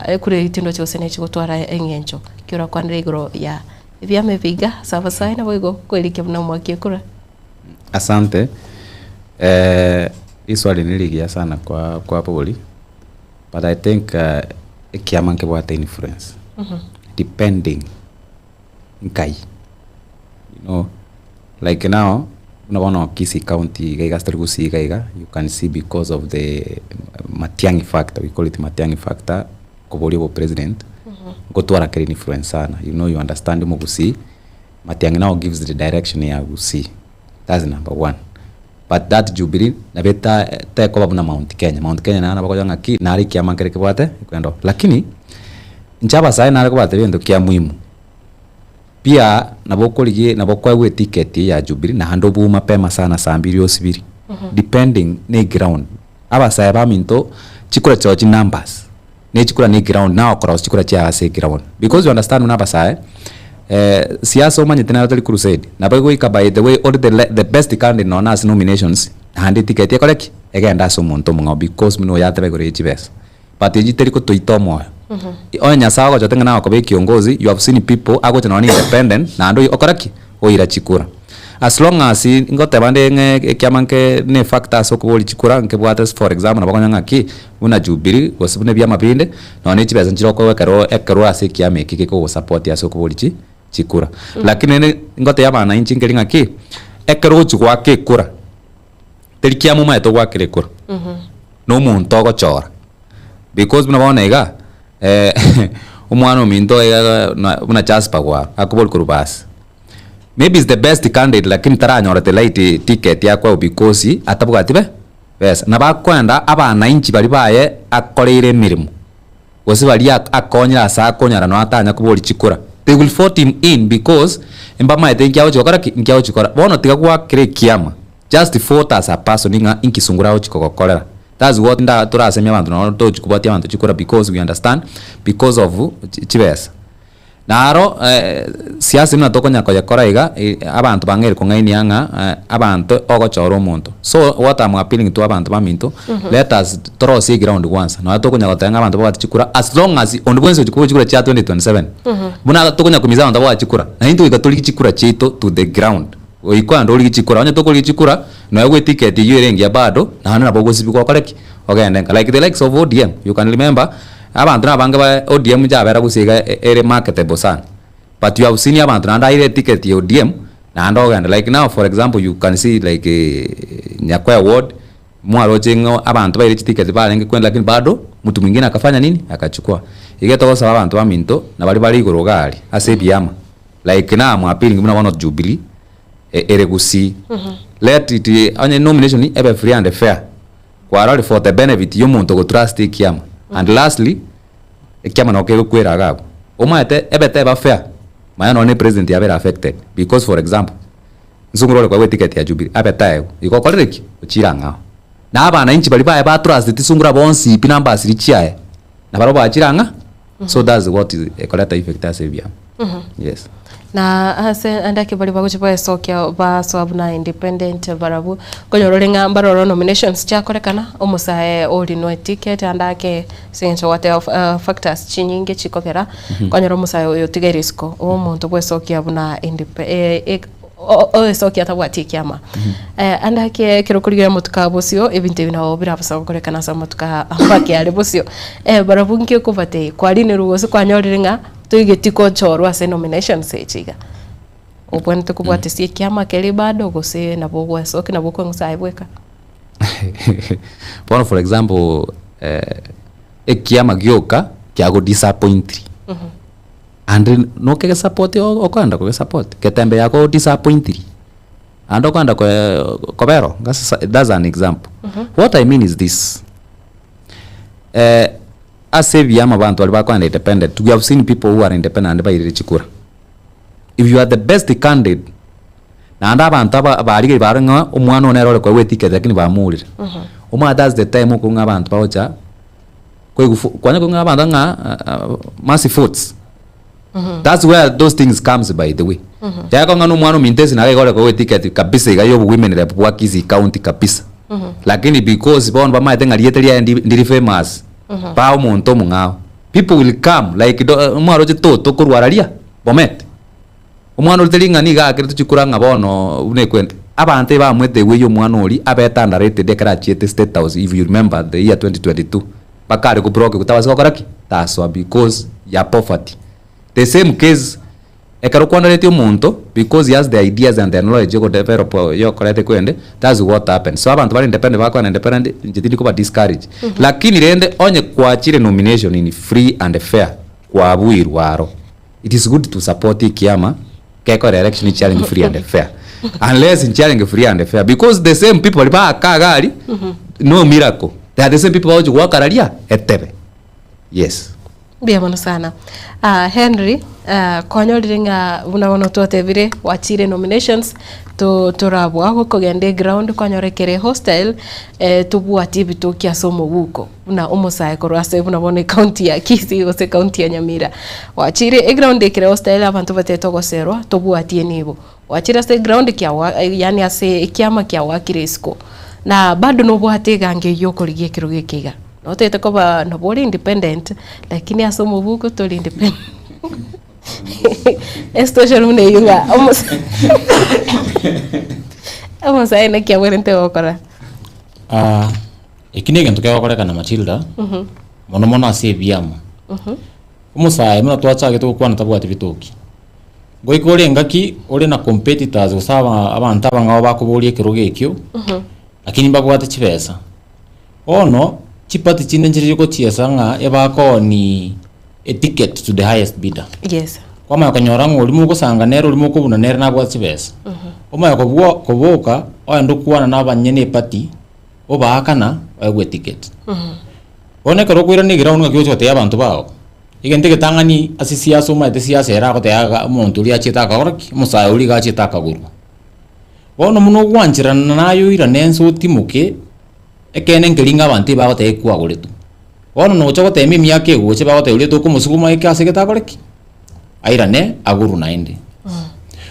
ekure eywo tindochi gose nechi gotwara eng'encho. Ekio orakwanere igoro ya ebiama ebi iga ase abasae naboigo koerikia buna omwaki ekura. Asante, riswali nerigiya sana kwa kwabori, but I think ekiama nkebwate influence depending. Nkai. You know, like now, buna bono Kisii County iga iga ase tori gusii iga iga, you can see because of the Matiang'i factor, we call it Matiang'i factor, koboria obopresident, ngotwara kere influence sana, you know you understand omogusii, Matiang'i now gives the direction ya Gusii, that's number one. But that Jubilee nabo eta tekoba buna Mount Kenya, Mount Kenya naye nabo okonya ng'aki, nare ekiama nkere kebwate ekwenda oo. Lakini, inche abasae nare kobatebia egento kia muhimu, pia nabo okorigia nabo okoegwa eticket ya Jubilee naende obue mapema sana saa mbiri osibiri, depending na eground. Abasae baminto, chikura chiao chinumbers, ne chikura na eground naye okorosia chikura chiaye ase eground. Because you understand buna abasae, siasa omanyete naro tari crusade, nabo egoika by the way ore the the best candidate nonye ase nominations, naende eticket ekore ki? Egende ase omonto omong'ao because buna oyo ateba igoro ye chibesa. But eywo teri kotoita omoyo. Onye Nyasaye ogochete ng'a nagokoba ekiongozi, you have seen people agocha nonye na independent, naende oyo okore ki? Oira chikura. As long as ngoteba nde ng'a ekiama nke ne factor ase okoboria chikura nkebwate for example nabo okonyora ng'aki, buna Jubilee gose buna ebiama binde, nonye ne chibesa nchire okoegwa ekero ekero ase ekiama eke gekogosupport ase okoboria chi chikura. Lakini rende ngotebia abananchi nkeri ng'aki, ekero ogochi goaka ekura, teri kiama omanyete ogoakera ekura, na omonto ogochora because buna bono iga. Omwana ominto iga na buna Jasper gwaro akoboria korwa basi. Maybe is the best candidate lakini taranyorete right ticket yakoegwa because atabwati be besa. Nabo akoenda abanainchi baria baye akoreire emeremo gose baria akonyire ase akonyara nonya atanya koboria chikura, they will vote him in because mbamaete inki agochi gokora ki? Inki agochi gokora. Bono tiga gwakera ekiama. Just vote as a person ng'a inki Sungura agochi kogokorera. That's what nda torasemia abanto nonye tochi kobwatia abanto chikura because we understand because of chibesa. Naro siasa buna tokonya koyekora iga abanto bang'eire kong'ainia ng'a abanto ogochora omonto. So what am appealing to abanto baminto, let us torosie eground kwanza nonye tokonya goteba ng'a abanto babwate chikura as long as onde bwensi ochi kobua chikura chia 2027 buna tokonya komiza abanto babwate chikura, naintwe goika torigie chikura chiaito to the ground. Goika ande origie chikura, onye tokorigia chikura, noegwe eticket eyio ere engiya bado, naende nabo ogosibigwa okore ki? Ogende nka. Like the likes of ODM, you can remember, abanto nabange ba ODM yabera gose iga ere marketable sana. But you have seen abanto naende aire eticket ya ODM, naende ogenda. Like now for example you can see like Nyakoe ward, mwaroche ng'a abanto baire chiticket barenge kwenda lakini bado, mtu mwingine akafanya nini? Akachukua. Iga togosaba abanto baminto, na baria bare igoro iga aria, ase ebiama, like now I'm appealing buna bono Jubilee. ere Gusii. Let it onye nomination ebe free and fair, kwarorire for the benefit ya omonto ogotrust ekiama. And lastly, ekiama nabo kegokwera iga abwo. Omanyete ebe teba fair, manya nonye na president yabere affected because for example, nsung'ura ore koegwa eticket ya Jubilee abe taegwa, igo okorire ki? Ochire ang'ao. Na abananchi baria baye batrusteti sungura bonsi pi numbers riria chiaye, nabarabwo bachire ang'a, so that's what ekoreta effect ase ebiama. Yes. Na ase ande ake baria bagochia baesokia basoa buna independent barabwo, okonyora ore ng'a mbaroro nominations chiakorekana, omosae orinwe eticket ande ake ase eng'encho gwateba factors chinyinge chikogera, okonyora omosae oyo otigaire isiko, omonto bwesokia buna indepe oesokia atabwati ekiama. Ande ake ekero okorigereria amatuko aya bosio, ebinto ebi nabo birabasa gokorekana ase amatuko aya amake are bosio, barabwo nki okobatebia? Kwarinerwe gose kwanyorire ng'a toigeti gochorwa ase nominations echi iga, obwenerete kobwatesia ekiama keria bado gose nabo ogwesokia nabo okweng'usa aye bweka? Bono for example, ekiama gioka kiagodisappointiri. And nokegesupport okoenda kogesupport, getembe yako disappointiri, naende okoenda kobera oo, that's an example. What I mean is this, ase ebiama abanto baria bakoenda independent, we have seen people who are independent naende bairire chikura. If you are the best candidate, naende abanto aba barigeria barore ng'a omwana oyo nere ore koegwa eticket lakini bamourire, omanyete that's the time okong'a abanto bagocha. Koigwa kwanya koigwa abanto ng'a mercy foots. That's where those things comes by the way. Chaka ng'a nomwana ominto ase nare iga ore koegwa eticket kabisa iga ya obowomen rep bwa Kisii county kabisa. Lakini because bono bamaete ng'a rieta riaye ndiri famous, baa omonto omong'ao. People will come like mwaroche toto korwa araria Bomet. Omwana oria tari ng'a nigo aakeretwe chikura ng'a bono buna ekwente. Abanto ebamwete ewei omwana oria abete underrated ekero achiete state house if you remember the year 2022 mpaka are koblockigwa tabasa gokora ki? Tasoa because ya poverty. The same case ekero kwa underrate omonto because he has the ideas and the knowledge yogodevelop yokoreta ekwende that's what happens. So abanto bare independent bakogenda independent inche tindi koba discourage. Lakini rende onye kwachire nomination in free and fair kwabuirwe aro. It is good to support ekiama gekore election chiarenge free and fair unless nchiarenge free and fair because the same people baria baaka iga aria no miracle they are the same people bagochi goakararia etebe yes. Mbuya mono sana. Ah, Henry, ah, kwanyorire ng'a buna bono twatebire gwachire nominations to torabua gokogenda eground kwanyora ekere hostile eh, tobwati ebitoki ase omoguko. Buna omosae korwa ase buna bono ecounty ya Kisii gose ecounty ya Nyamira. Gwachire eground ekere hostile abanto batete ogoserwa tobwati enibo. Gwachire ase eground kiawa yaani ase ekiama kiawakire isiko na bado nobwate egango eywo okorigia ekerogo eke iga. Notagete koba nabo ore independent lakini ase omobuko tori independent Esituesheni buna eywo ng'a omosae omosae naki abwenerete gokora. Eki negento kegokorekana Matilda, mono mono ase ebiama. Omosae buna twachagete gokwana tabwati bitoki. Goika ore engaki ore na competitors gose aba abanto abang'ao bakoboria ekerogo ekio, lakini mbabwate chibesa. Bono, chiparty chinde nchire chigochiesa ng'a ebakooni eticket to the highest bidder. Yes. Kwamanya konyora ng'a oria mogosanga nere oria mokobuna nere nabwate chibesa. Omanye kobua koboka ogende okwana na abanyene eparty. obaakana oegwe eticket. Bono ekero okoirana eground ng'aki ogochi gotebia abanto bao, egento egetang'ani ase siasa omanyete siasa ere agoteba iga omonto oria achiete akagora ki? Omosae oria iga achiete akagorwa. Bono buna ogwancherana naye oirane ense otimoke, ekeene nkeri ng'a abanto ebagoteba ekwagoretwe. Bono nocha gotema emiaka egocha bagoteba oria tokomosuguma eke ase egete akore ki? Airane agorwe naende.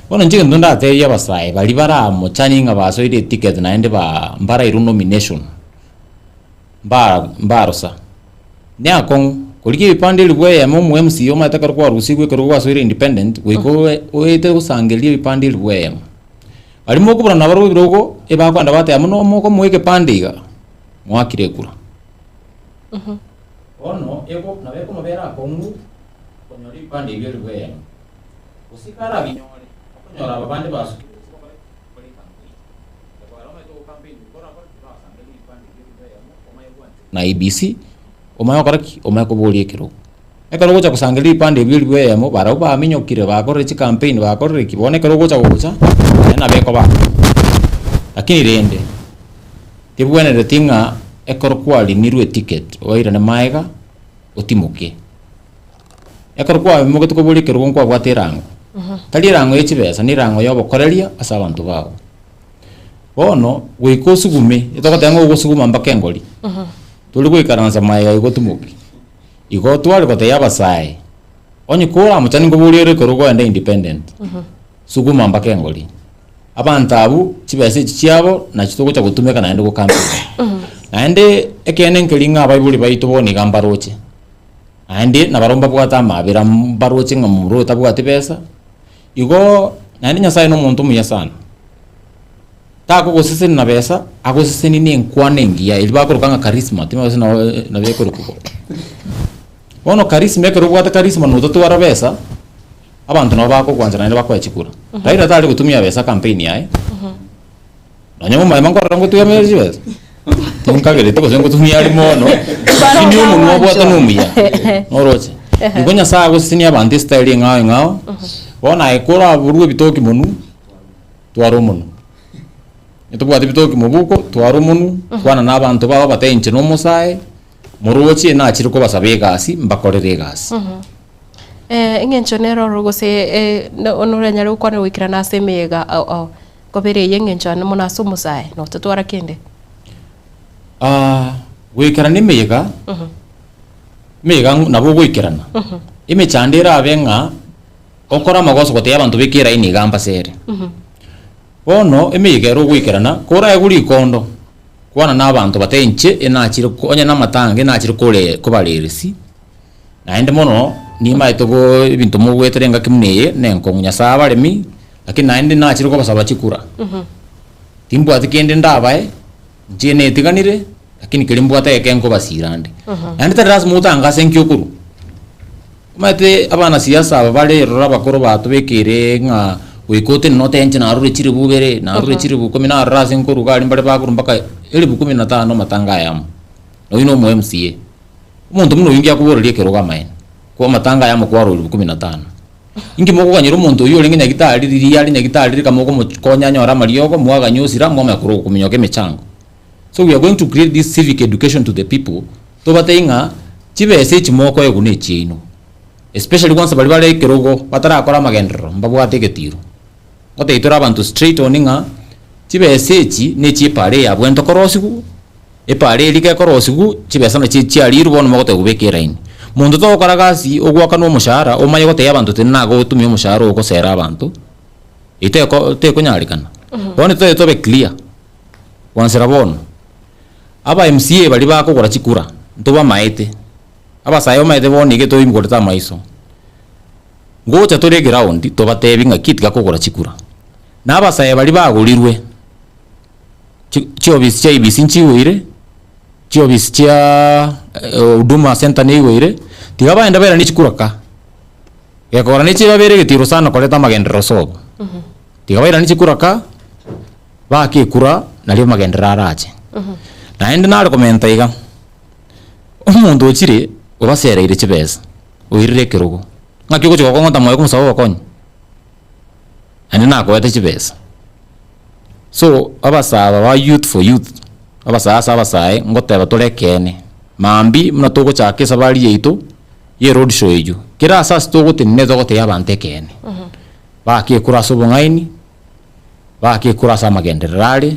Bono inche egento ndatebie abasae baria baramochani ng'a basoire eticket naende ba mbarairwe nomination, mbara mbarosa, ne akong'u, korigia ebipande elifu eyemo omo MCA omanyete ekero kwarusigwe ekero gwasoire independent, goika oe oete gosangereria ebipande elifu eyemo. Baria mokobora nabarobwo ebirogo, ebakoenda bateba buna omokomoa ekepande iga, mwakire ekura. Bono ego nabo ekomobera akong'u konyora ebipande ebio elifu eyemo. Gose karabinyore, okonyora aba bande basukire gose bakore bakore ecampaign. Ekogera omanyete ogocampaign korakore torasangereria ebipande ebio elifu eyemo omanye gwancherwa na IEBC, omanye gokora ki? Omanye koboria ekerogo. Ekero ogocha gosangereria ebipande ebio elifu eyemo, barabwo baminyokire bakorire chicampaign bakorire ki, bono ekero ogocha gocha, naende nabo ekoba akong'u. Lakini rende, tebwenereti ng'a ekero kwarimirwe eticket oirane maega otimoke. Ekero kwamogete koboria ekerogo nkwabwate erango, tari erango ye chibesa, na erango ya obokoreria ase abanto bago. Bono, goika osugume, etogoteba ng'a ogosuguma mpaka engori, tori goikaransa magega igo otimoke. Igo tware gotebia abasae, onye koramochani nkoboria ore ekerogo oende independent, suguma mpaka engori. Abanto abwo, chibesa echi chiabo, nachi togocha gotumeka naende go campaign. Naende ekeene nkeri ng'a abaibori baito bono iga mbaroche. Naende nabarabwo mbabwate amabera mbaroche ng'a momura oyo tabwati besa, igo naende Nyasaye na omonto omuya sana, takogosesenia na besa, agosesenie na enkwana engiya eria bakoroka ng'a charisma timanyeti gose nabo nabo ekorokwa bo. Bono charisma ekero obwate charisma na otatwara besa, abanto nabo bakogwancha naende bakoe chikura. Raila tari gotumia besa campaign yaye. Nonya momaema nkorora ngotuya mere chibesa, tinkagereti gose ngotumia aria mono, lakini omonwa obwate nomuya, noroche. Igo Nyasaye agosesenia abanto estyle eng'ao eng'ao, bono aye koraborwe ebitoki monwe, twara omonwe. Tobwati bitoki mobuko, twara omonwe, kwana na abanto bao obatebie inche nomosae, moroche nachire kobasaba egasi, mbakorere egasi. Eng'encho nere oro gose noranyare gokwana goikerana ase emeyega ao ao. Kobera eye engencho yane mono ase omosae, na otatwara kende. Ah, goikerana emeyega, emeyega nabo ogoikerana. Emechando erabe ng'a okore amagoso gotebia abanto beka eraini iga mbasere. Bono emeyega ere ogoikerana, koraegwe rikondo, kwana na abanto batebie inche enachire ko onye na amatanga enachire kore kobarerisia. Naende mono, nimaete go ebinto mogoetera engaki buna eye, na enkong'u Nyasae abaremi, lakini naende nachire kobasaba chikura. Timbwati kende ndabae, inche netiganire, lakini keria mbwate egeke nkobasira ande. Naende tari lasima otangase nki okorwa. Omanyete abanasiasa aba bare eroro abakoro batobekeire ng'a goika otenene otebe inche narure chiribu ibere, narure chiribu ikomi, narora ase nkorwa iga aria mbare bakorwa mpaka elifu kumi na tano amatanga ayamo. Oyio na omo MCA. Omonto buna oyio inki akoboreria ekerogo amaene? Kwa amatanga aya amokwarwa elifu kumi na tano. Inki mokoganyera omonto oyio orenge nyagitari riria are nyagitari rika mokomokonya anyore amariogo, mwaganya osira, mwamanya korwa kominyoka emechango. So we are going to create this civic education to the people, tobatebie ng'a chibesa echi mokoegwa na echiaino. Especially kwansa baria bare ekerogo batarakora amagenderero mbabwate egetiro. Ngotebia tore abanto straight on ng'a chibesa echi na echia epara eye abwenerete korosiwa. Epaara eria gekorosigwa, chibesa nachio chiarirwe bono mogotebigwa beka eraini. Monto togokora gasi ogoakanwa omoshahara omanye gotebia abanto tindi nagotumia omoshahara oo gosera abanto, eyio teko tekonyarekana. Bono tobe tobe clear, gwansera bono, aba MCA baria bakogora chikura, ntobamaete, abasae bamaete bono iga toimogorete amaiso, ngocha tore eground tobatebi ng'aki tiga kogora chikura. Na abasae baria bagorirwe. Chiofisi chia IEBC nchigoire, chiofisi chia Huduma Centre neigoire, tiga bagende bairanie chikura ka. Gekogera ne chibabere egetiro sana koreta amagenderero sobo. Tiga bairanie chikura ka, baake ekura nario amagenderero arache. Naende nare komenta iga, omonto ochire obasereire chibesa, oirire ekerogo, ng'aki ogochia gokong'ota moyo komosaba obokonyi? Naende nakoete chibesa. So, abasae aba ba youth for youth, abasae ase abasae, ngoteba tore ekeene, mambia buna togochaka esabari yaito, ya eroad show eywo, kera ase ase togotenena togotebia abanto ekeene. Baake ekura ase obong'aini, baake ekura ase amagenderero are,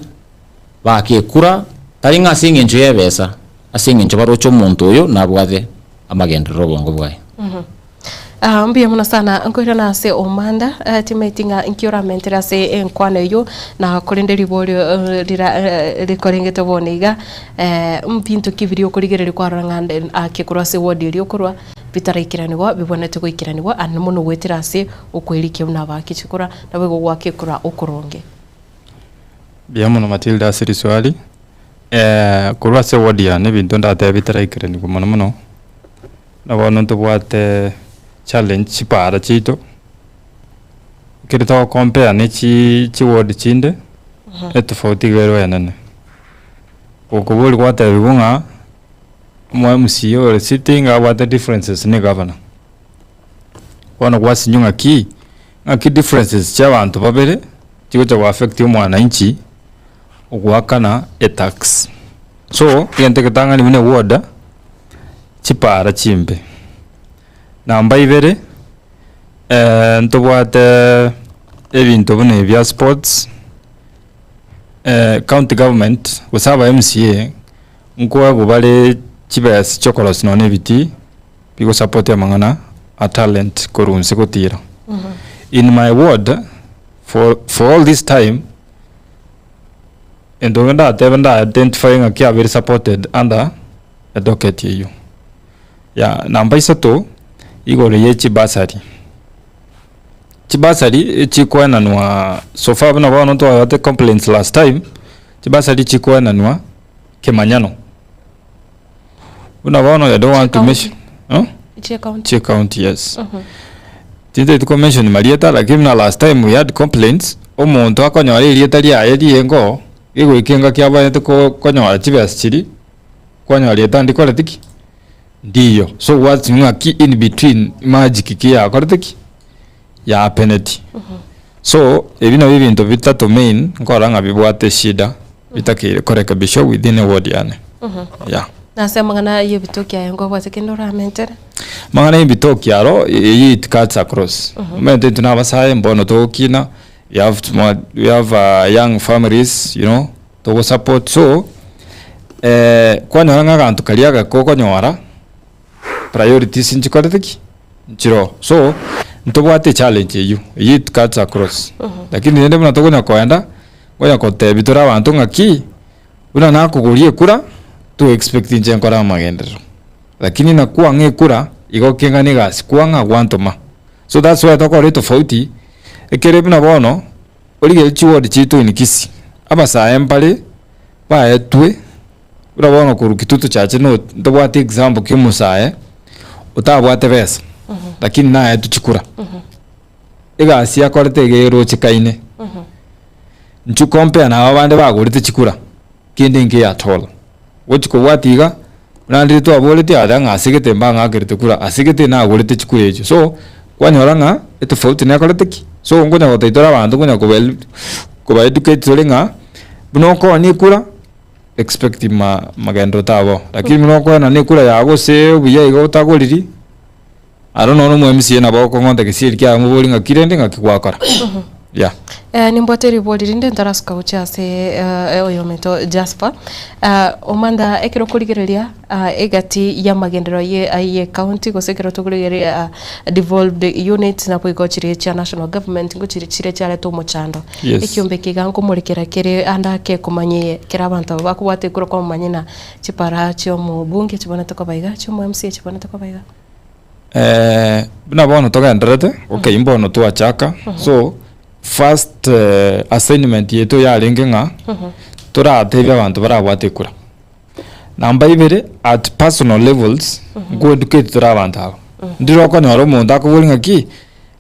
baake ekura, tari ng'a ase eng'encho ya ebesa, ase eng'encho baroche omonto oyo nabwate amagenderero obongo bwaye. Ah, mbuya mono sana nkoirana ase omanda eh, timaeti ng'a nki oramentere ase enkwano eywo na korende riborio eh, rira eh, rikorengete bono iga eh, mbinto ki biria okorigereria kwarora ng'a nde ake korwa ase ward eria okorwa bitaraikeraniwa bibwenerete goikeraniwa ande mono goetera ase okoerikia buna abake chikura naboigo goaka ekura okoronge. Mbuya mono Matilda ase riswali, korwa ase eward yane ebinto ndatebe bitaraikeranigwa mono mono. Na bono ntobwate challenge chipara chiaito, ekero togocompare ne chi chiward chinde, etofauti iga ere enene. Gokoboria gwatebiwa ng'a omo MCA ore sitting abwate differences na egavana. Bono gwasinywa ng'aki, ng'aki differences chia abanto babere chigocha go affect omwananchi ogoakana etax. So, egento egetang'ani buna eward, chipara chimbe. Namba ibere, ntobwate ebinto buna ebia sports, county government gose aba MCA nkoegwa bare chibesa chiokorosia nonya na ebitii bigosupport amang'ana a talent korwa inse gotira. In my ward for for all this time, egento ekio ndatebe nda identify ng'a kiabeire supported under edocket eywo. Ya namba isato, igoro ye chibasari. Chibasari echikoenanwa so far buna bono twabwate complaints last time, chibasari chikoenanwa kemanyano. Buna bono I don't want to mention huh? Chie county. Chie county yes. Tintagete ko mention marieta lakini buna last time we had complaints, omonto akonyora erieta riaye riengo, gegoika engaki abwenerete ko konyora chibesa chiria, kwanyora rieta ndikoreti ki? Ndiyo. So what's ng'aki in between magic ki yakorete ki? Yahapeneti. So ebi nabio ebinto bitato main nkorora ng'a bibwate eshida bitakeire korekebishwa within eward yane. Yeah. Nase amang'ana y'ebitoki aye nkobwate kende oramentere? Amang'ana y'ebitoki aro, eyio it cuts across. Omanyete intwe na abasae mbono togokina, we have to we have young families you know, togo support so, kwanyora ng'a aganto karia agake okonyora, priorities nchikorete ki? Nchiroo. So, ntobwate echallenge eyio, eyio it cuts across. Lakini rende buna tokonya koenda, nkonya kotebia tore abanto ng'aki, buna nakogoria ekura, to expect inche nkore amagenderero. Lakini nakwang'a ekura, igo keng'ana egasi kwang'a gwantoma. So that's why tokora etofauti, ekere buna bono, origereria chiward chiaito in Kisii, abasae mbare baetwe buna bono korwa Kitutu Church no ntobwate example kia omosae otabwate besa lakini naetwe chikura, egasi akorete iga erochekaine, inchuo compare na aba bande bagorete chikura, kende nkeiyo at all. Gochi kobwatia iga, buna rire twaboretie aria ng'a ase gete mbang'akerete kura, ase gete nagorete chikura echio. So, kwanyora ng'a etofauti nekorete ki? So nkonya gotebia tore abanto nkonya koba koba educate tore ng'a, buna okoonia ekura, expect ma magenderero tabao. Lakini buna okoenana ekura yago gose obuya iga otagoriri, aro nonya omo MCA nabo okong'onta gesieri kiaye omoborie ng'aki rende ng'aki gwakora. Yeah. Eh, nimbwate ribori rinde ntarasuka gochia ase eh, oyominto Jasper. Eh, omanda ekero okorigereria ah, egati y'amagenderero ye ye county gose ekero tokorigereria ah, devolved units naboigo chiria chia national government ngochiri chire chiareta omochando. Yes. Ekiombe eke iga nkomorekera kere ande ake komanyie kera abanto aba bakobwata ekura kwamomanyia na chipara chi'omobunge chibonete koba iga, chi'omo MCA chibonete koba iga. Buna bono togendererete, okay mbono twachaka, so first assignment yaito yarenge ng'a toratebie abanto barabwate ekura. Namba ibere, at personal levels, nko educate tore abanto aba. Ndire okonyora omonto akoboria ng'aki,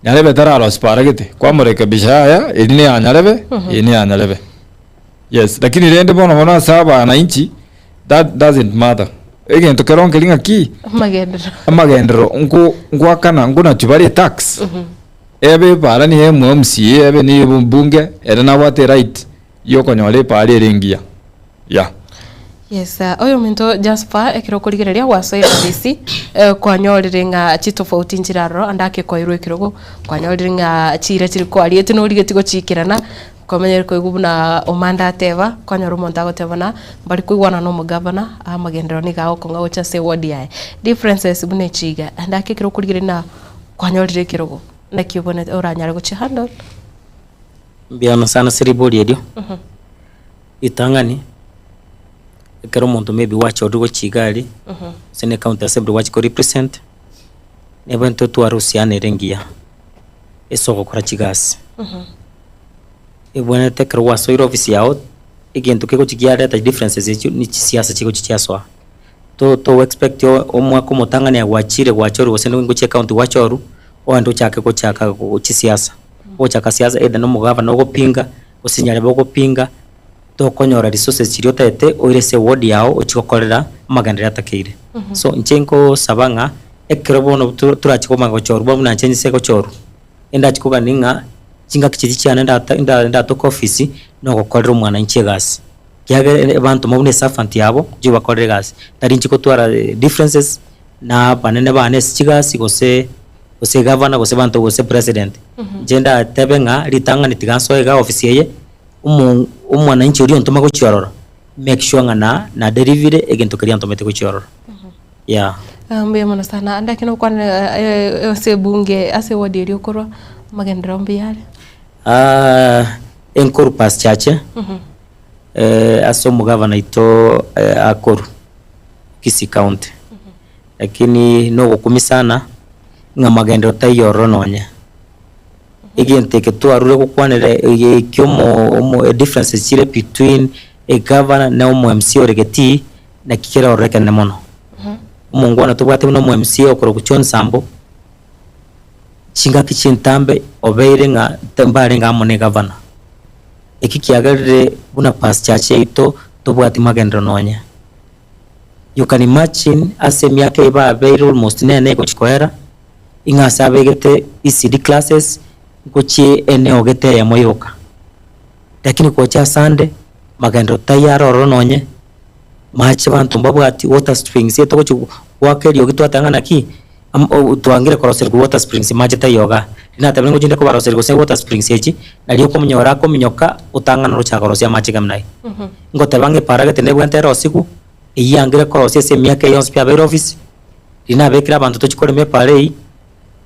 nyarebe tararosia para gete, kwamorekebisha yaya eri ne ya nyarebe, eye ne ya nyarebe. Yes, lakini rende bono bono ase abananchi, that doesn't matter. Egento kero nkeri ng'aki, Amagenderero. amagenderero nko ngoakana nkonachwa bare etax, ebe epara niye emo MCA ebe niye omombunge, ere nabwate eright ya okonyora epara ere engiya, yeah. Yes, ah, oyominto Jasper ekero okorigereria gwasoire ofisi eh, kwanyorire ng'a chitofauti nchire aroro ande ake koirwe ekerogo kwanyorire ng'a chira chiri kwariete norigetie gochikerana Kwamanyire koigwa buna omande ateba, kwanyora omonto agoteba buna mbari koigwana na omogavana, amagenderero nigo agokong'a gocha ase eward yaye. Differences buna echi iga, naende ake ekero okorigereria na kwanyorire ekerogo, naki obonete oranyare gochi handle? Mbuya mono sana ase ribori erio, ritang'ani, ekero omonto maybe gwachorire gochia iga aria, gose na ecounty assembly gwachia ko represent, nebwenerete otware uhusiano ere engiya ase ogokora chigasi. Ebwenerete ekero gwasoire ofisi yao, egento kegochia kiareta differences echio ni chisiasa chigochia chiasoa. To to expect omwaka omotang'ani aye gwachire gwachorwa gose nigo gochia ecounty gwachorwa, ogende ochake gochaka chisiasa. Ogochaka siasa either na omogavana ogopinga, gose nyarebe ogopinga, tokonyora resources chiria otagete oire ase eward yao ochie gokorera amagenderero atakeire. So inche nkosaba ng'a. Ekero bono torache komanya gochorwa buna inche nse gochorwa, endache kogania ng'a chingaki chiria chiane ndata ndatoke ofisi, nogokorera omwananchi egasi. Ekiagera abanto buna eservant yabo, inche obakorere egasi. Tari inche gotwara differences na abanene bane ase chigasi gose gose egavana gose abanto gose president. Inche ndatebe ng'a ritang'ani tiga nsoe iga ofisi eye, omo omwananchi oria ontoma gochia ororo, make sure ng'a na nadelivire egento keria antomete gochia ororo. Yeah. Ah, mbuya mono sana. Ande ekero okwanera eh, ase ebunge ase eward eria okorwa, amagenderero mbuya are? Ah, enkoru past chache eh, ase omogavana oito eh, akoru Kisii County. Lakini nogokumia sana ng'a magenderero taiyo ororo nonye. Egento eke twarure gokwanera eke omo omo differences chire between egavana na omo MCA ore getii naki kere ororo ekenene mono. Omongwana tobwate buna omo MCA okorokwa John Sambo, chingaki chintambe obeire ng'a mbarenge amo na egavana. Eki kiagerire buna past church yaito tobwati magenderero nonye. You can imagine ase emiaka eye babeire almost nene egochi koera, ing'a ase abegete ECD classes ngochie eneo gete eyemo yoka. Lakini gocha asande magenderero taiyo are ororo nonye, mache banto mbabwati water springs etogochi goaka eriogi twateba ng'a naki twangire koroserigwa water springs mache taiyo igaa. Riria natebire ngochi nde kobaroseria gose water springs echi, nario okomonyora akominyoka otang'ana oroche akorosia amache iga buna aya. Ngoteba ng'a epara gete nebwenerete erosigwe, eyio yangire korosia ase emiaka eye yonsi pi abeire ofisi, riria nabekire abanto tochie korema epara eyio,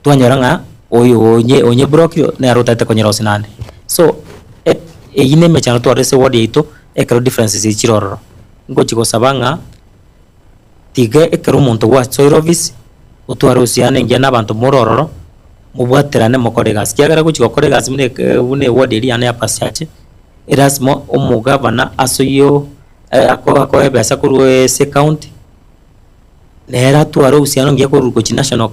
twanyora ng'a oyo onye onye block nere otagete konyerosia naende. So, eyio na emechando twarora ase eward yaito, ekero differences echi chire ororo. Ngochi gosaba ng'a tiga ekero omonto gwasoire office, otware uhusiano engiya na abanto more ororo, mobwaterane mokore egasi. Ekiagera gochi gokora egasi buna eke buna eward eria yane ya Pasiache, erasima omogavana ase oyio akoe ebesa korwa ase ecounty, nere atware uhusiano omuya korwa gochia national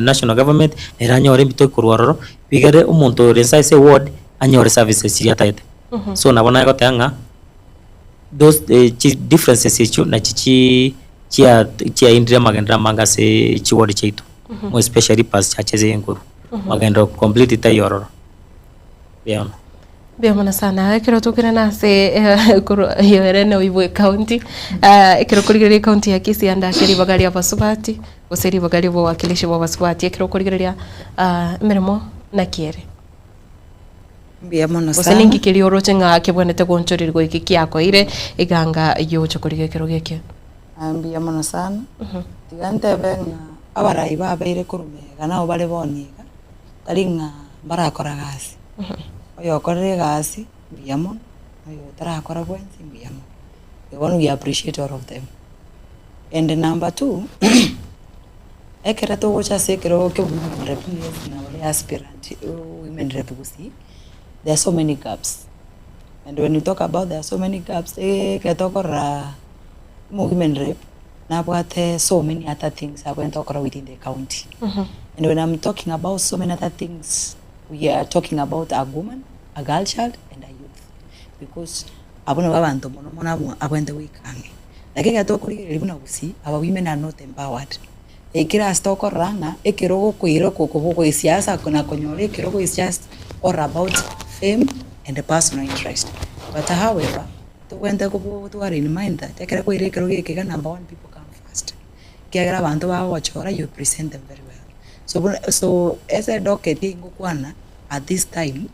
national government, nere anyore ebitoki korwa ororo, bigere omonto ore inse ase eward, anyore services chiria atagete. So nabo naye goteba ng'a those chi differences echio nachi chi chia chiaindire amagenderero amange ase chiward chiaito, more especially past churches enkoro, magenderero completely taiyo ororo, mbuya mono. Mbuya mono sana. Ekero tokoirana ase korwa ere noibwe ecounty, ekero okorigereria ecounty ya Kisii ande ase ribaga ria abasubati, gose ribaga ria obowakilishi bwa abasubati, ekero okorigereria emeremo naki ere? Mbuya mono Gose sana. ninki keria oroche ng'a kebwenerete gonchorerigwa eke kiakoeire eganga yogocha korigia ekerogo eke? Ah, mbuya mono sana. Tiga ntebe ng'a abarai babeire korwa magega nabo bare bono iga, tari ng'a mbarakora gasi. Oyokorire egasi mbuya mono, na oyo otarakora bwensi mbuya mono. Bono we appreciate all of them. And number two, ekero togocha ase ekerogo kia women rep buna ore aspirant women rep gusii, there are so many gaps. And when you talk about there are so many gaps, ekero tokorora omo women rep nabwate so many other things abwenerete gokora within the county. And when I'm talking about so many other things, we are talking about a woman, a girl child and a youth because abwo nabo abanto mono mono abwo abwenerete goika ang'e. Lakini ekero tokorigereria buna gusii, our women are not empowered. Ekero ase tokorora ng'a ekero okoira oko okoboko esiasa na konyora ekerogo is just all about fame and personal interest. But however, tobwenerete gotwara in mind that ekero kwaire ekerogo eke iga number one people come first. Ekiagera abanto bagogochora you present them very well. So buna so ase edocket eywo ngokwana at this time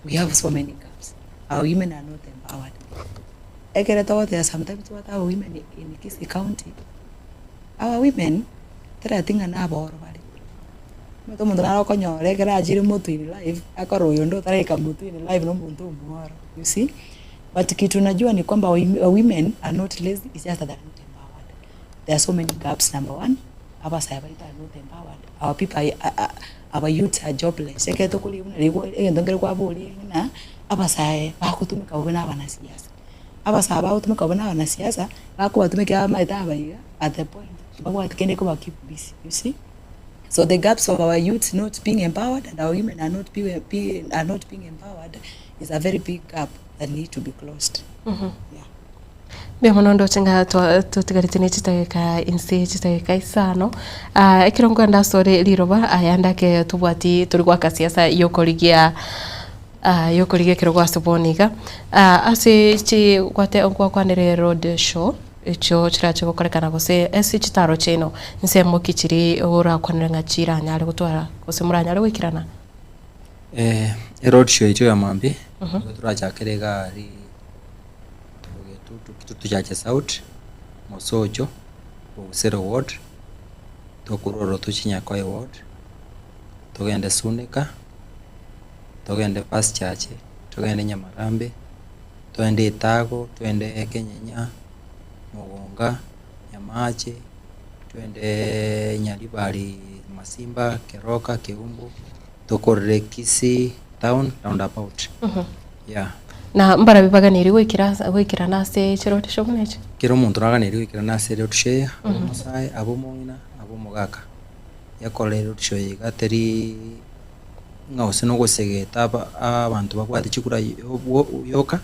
we have so many gaps, our women are not empowered. Ekere togoteba sometimes tobwate our women in Kisii county, our women tereti ng'a naboro bare, omanyete omonto nare okonyora ekero achire motwe in life, akorora oyonde otaraika motwe in life na omonto omworo, you see. But kitu najua ni kwamba our women are not lazy, it's just that they are not empowered. There are so many gaps, number one, abasae baito are not empowered, our people are our youths are jobless, ekero tokorigia buna rigo egento nkere kwaboria ng'a abasae bagotumeka bobe na abanasiasa, abasae bagotumeka bobe na abanasiasa, bakobatumeka abamaete aba iga at the point mbabwati kende koba keep busy, you see. So the gaps of our youths not being empowered and our women are not being are not being empowered is a very big gap that need to be closed. Yeah. Mbuya mono ndoche ng'a twa totigarete ne chidageka inse chidageka isano, ah ekero nkoenda asore riroba aya ndake tobwati tori goaka siasa yokorigia yokorigia ekero gwase bono iga, ase chi gwate gwakwanire road show echio chirache gokorekana gose ase chitaro chiaino nsemo ki chiria orakwanere ng'a chiranyare gotwara gose moranyare goikerana? Eroad show echio ya mambia, nigo torachakere iga aria Kitutu Chache South, Mosocho, Bogusero Ward, tokorwa ororo tochie Nyakoe Ward, togende Suneka, togende First Church, togende Nyamarambe, togende Etago, togende Kenyenya, Mogonga, Nyamache, togende Nyaribari Masimba, Keroka, Keumbu, tokorere Kisii town roundabout, yeah. Na mbarabi baganeiri goikera ase goikerana ase chiroad show buna echi? Kera omonto naganeiri goikerana ase eroad show eye, abe omosae, abe omong'ina, abe omogaka. Ekore eroad show eye iga teri ng'a gose nogosegeta aba abanto babwate chikura yoka,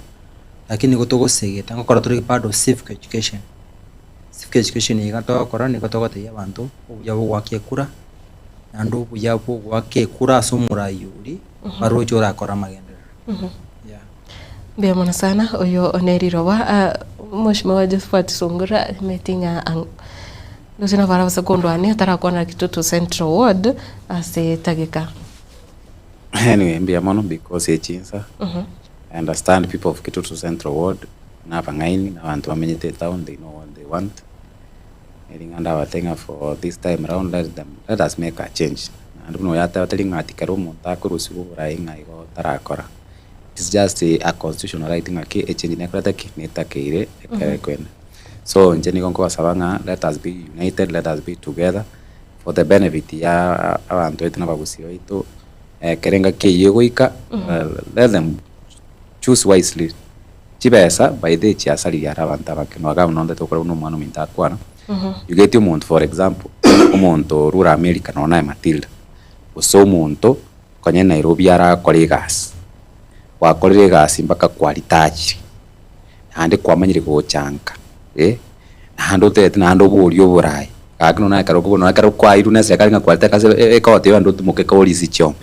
lakini nigo togosegeta ngokora tore bado civic education. Civic education iga togokora nigo togotebia abanto obuya bwa ogoaka ekura, naende obuya bwa ogoaka ekura ase omorai oria, baroche orakore amagenderero. Yeah. Mbuya mono sana oyo one riroba ah, Mheshimiwa Josephat Sungura nimeti ng'a ang' ndoche nabo arabase kondwania atarakwana Kitutu Central Ward ase etageka. Anyway, mbuya mono because echinsa I understand people of Kitutu Central Ward na abang'aini na abanto bamenyete etown they know what they want. Ring'ana ndabate ng'a for this time round let them let us make a change. Naende buna oyateba tari ng'a ati kera omonto akorusiwa oborai ng'a igo tarakora. It's just a constitutional right ng'aki echange nekorete ki? Netakeire ekere ekwende. So inche nigo nkobasaba ng'a let us be united, let us be together for the benefit ya abanto baito na abagusii baito, ekero engaki eyio egoika, let them choose wisely. Chibesa by the way chiasaririe are abanto abake nonya buna onde tokora buna omwana ominto akwana, you get omonto for example, omonto orure America nonya naye Matilda, gose omonto konya Nairobi arakore egasi, gwakorire egasi mpaka kwaritachire, naende kwamanyire gocha nka eh, naende otebete naende oborie oborayi, gaki nonya ekero okobua nonya ekero kwairwe na eserekari ng'a kwarete ekasi ekoteba naende otimoke korisia chiombe.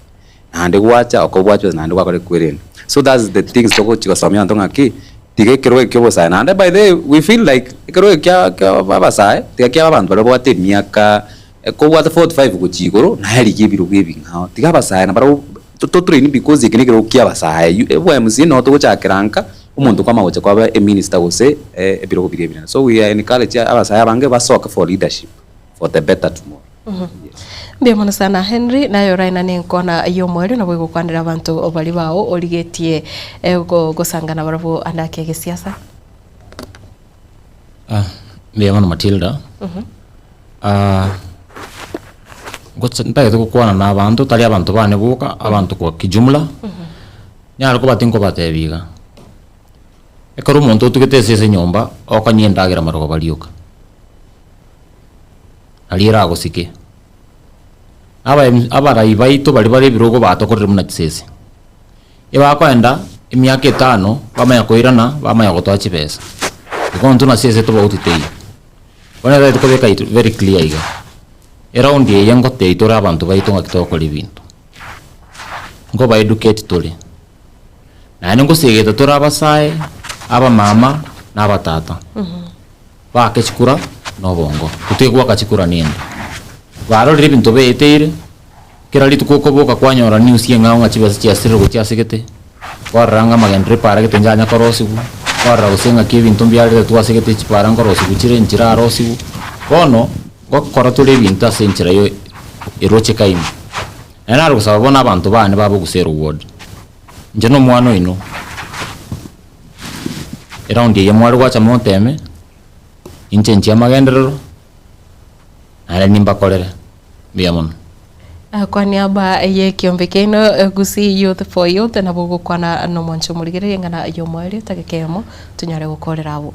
Naende gwacha okobua chibesa naende gwakora ekwerende. So that's the things togochi gosomia abanto ng'aki, tiga ekerogo eke kia obosae naende by the way we feel like ekerogo eke kia kia abasae tiga kiabe abanto baria babwate emiaka kobwate 45 gochia igoro naye rigia ebirogo ebing'ao. Tiga abasae nabarabwo to train because eke nekerogo kia abasae you obo MCA noo togochakera nka omonto kwama gocha kwaba eminister gose ebirogo biria ebinene. So we are encourage abasae abange basoke for leadership for the better tomorrow. Yes. Mbuya mono sana Henry, naye oraenane enkwana y'omoerio nabo egokwanera abanto baria bao origetie eh, go- gosangana barabwo ande ake egesiasa. Ah, mbuya mono Matilda. Ah, ngocha ntagete gokwana na abanto tari abanto bane boka, abanto kwa kijumla, nyare koba tinkobatebia iga, ekero omonto otugete esese nyomba, okonyia endagera marogoba rioka. Nario eragosike. Abaem abarai baito baria bare ebirogo batokorire buna chisese, ebakoenda emiaka etano bamanya koirana bamanya gotoa chibesa. Igo intwe na sese tobauti teiyo. Bono ekero tokobeka it very clear iga, eroundi eye ngotebia tore abanto baito ng'aki togokora ebinto, nkoba educate tore, naende ngosegeta tore abasae, abamama, na abatata. Baake chikura nobongo, totige goaka chikura nende. Barorire ebinto beeteire, kera rituko okoboka kwanyora news eng'ao ng'a chibesa chiasirire gochia ase gete, kwarora ng'a amagenderero epara gete nchanya korosigwa, kwarora gose ng'aki ebinto mbiaretetwe ase gete chipara nkorosigwa chire nchirarosigwa. Bono, ngokora tore ebinto ase enchera ya erochekaine. Naende nare gosaba bono abanto bane babogusa ereward, inche na omwana oino. Eraundi eye mware gwacha moteeme, inche inche amagenderero, naende nimbakorere. Mbuya mono. Kwa niaba y'ekiombe kiaino Gusii Youth for Youth nabo ogokwana nomwancho omorigereria eng'ana y'omoerio tageka eyemo tonyare gokorera abwo.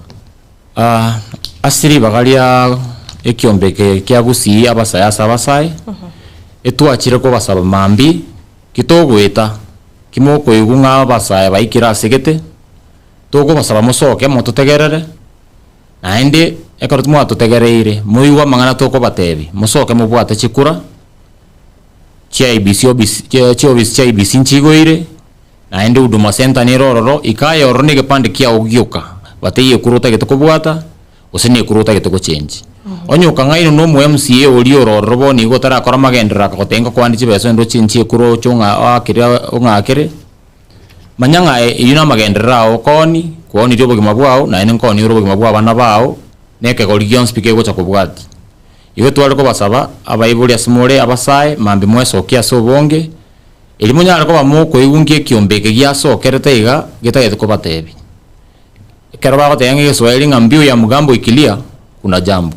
Ah, ase ribaga ria ekiombe eke kia Gusii abasae ase abasae, etwachire kobasaba mambia ki togoeta, ki mokoigwa ng'a abasae baikire ase gete, tokobasaba mosoke mototegerere. Naende ekero mwatotegereire, moigwe amang'ana tokobatebia, mosoke mobwate chikura chia IEBC obisi chiofisi chia IEBC nchigoire, naende Huduma Centre nere ororo, ika aye ororo na egepande kiago gioka, bataiyo ekura otagete kobwata, gose na ekura otagete gochenji. Onye okang'ainwa na omo MCA oria ore ororo bono igo otarakora amagenderero akagotebia ngokoande chibesa ogende ochenchie ekura oche ong'a oakere ong'akere, Manya ng'a eyio namagenderero ao okoonia, kwaonirie obogima bwao, naende nkooniore obogima bw'abana bao, na ekegori gionsi pi kegocha kobwatia. Igo tware kobasaba, abaibori ase more abasae, mambia mwesokie ase obonge, erio monyare koba mokoigwa nki ekiombe eke giasokerete iga getagete kobatebia. Ekero bagoteba ng'a egeswahili ng'a mbiu ya mgambo ikilia, kuna jambo.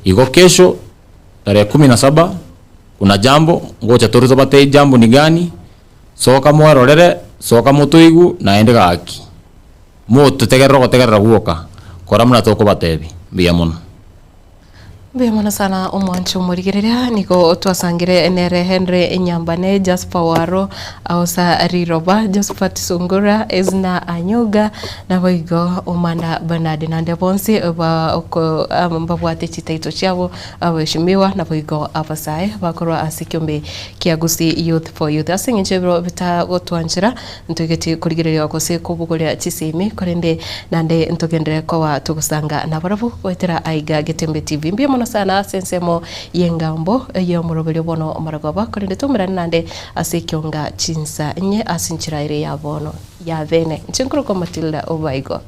Igo kesho tarehe kumi na saba, kuna jambo, ngocha tore tobatebie jambo ni gani, Soka mwerorere, soka motoigwe, naende gaki, mototegerere ogotegerera gwoka, kora buna tokobatebia. Mbuya mono. Mbuya mono sana omwancho omorigereria, nigo twasangire nere Henry Nyambane, Jasper Waro, Aosa Riroba, Josephat Sungura, Ezna Anyuga, naboigo Omanda Bernard naende bonsi ba oko mbabwate chitaito chiabo abaheshimiwa naboigo abasae bakorwa ase ekiombe kia Gusii Youth for Youth. Ase eng'encho ebiro bitagotwanchera, ntoigeti korigereria gose kobogoria chisemi, korende naende ntogenderere koba togosanga nabarabwo goetera aiga Getembe TV. Mbuya mono sana ase ensemo y'engambo y'omoroberio bono omorogoba, korende toumerane naende ase ekionga chinsa inye ase enchera ere ya bono ya bene. Inche nkorokwa Matilda Obaigo.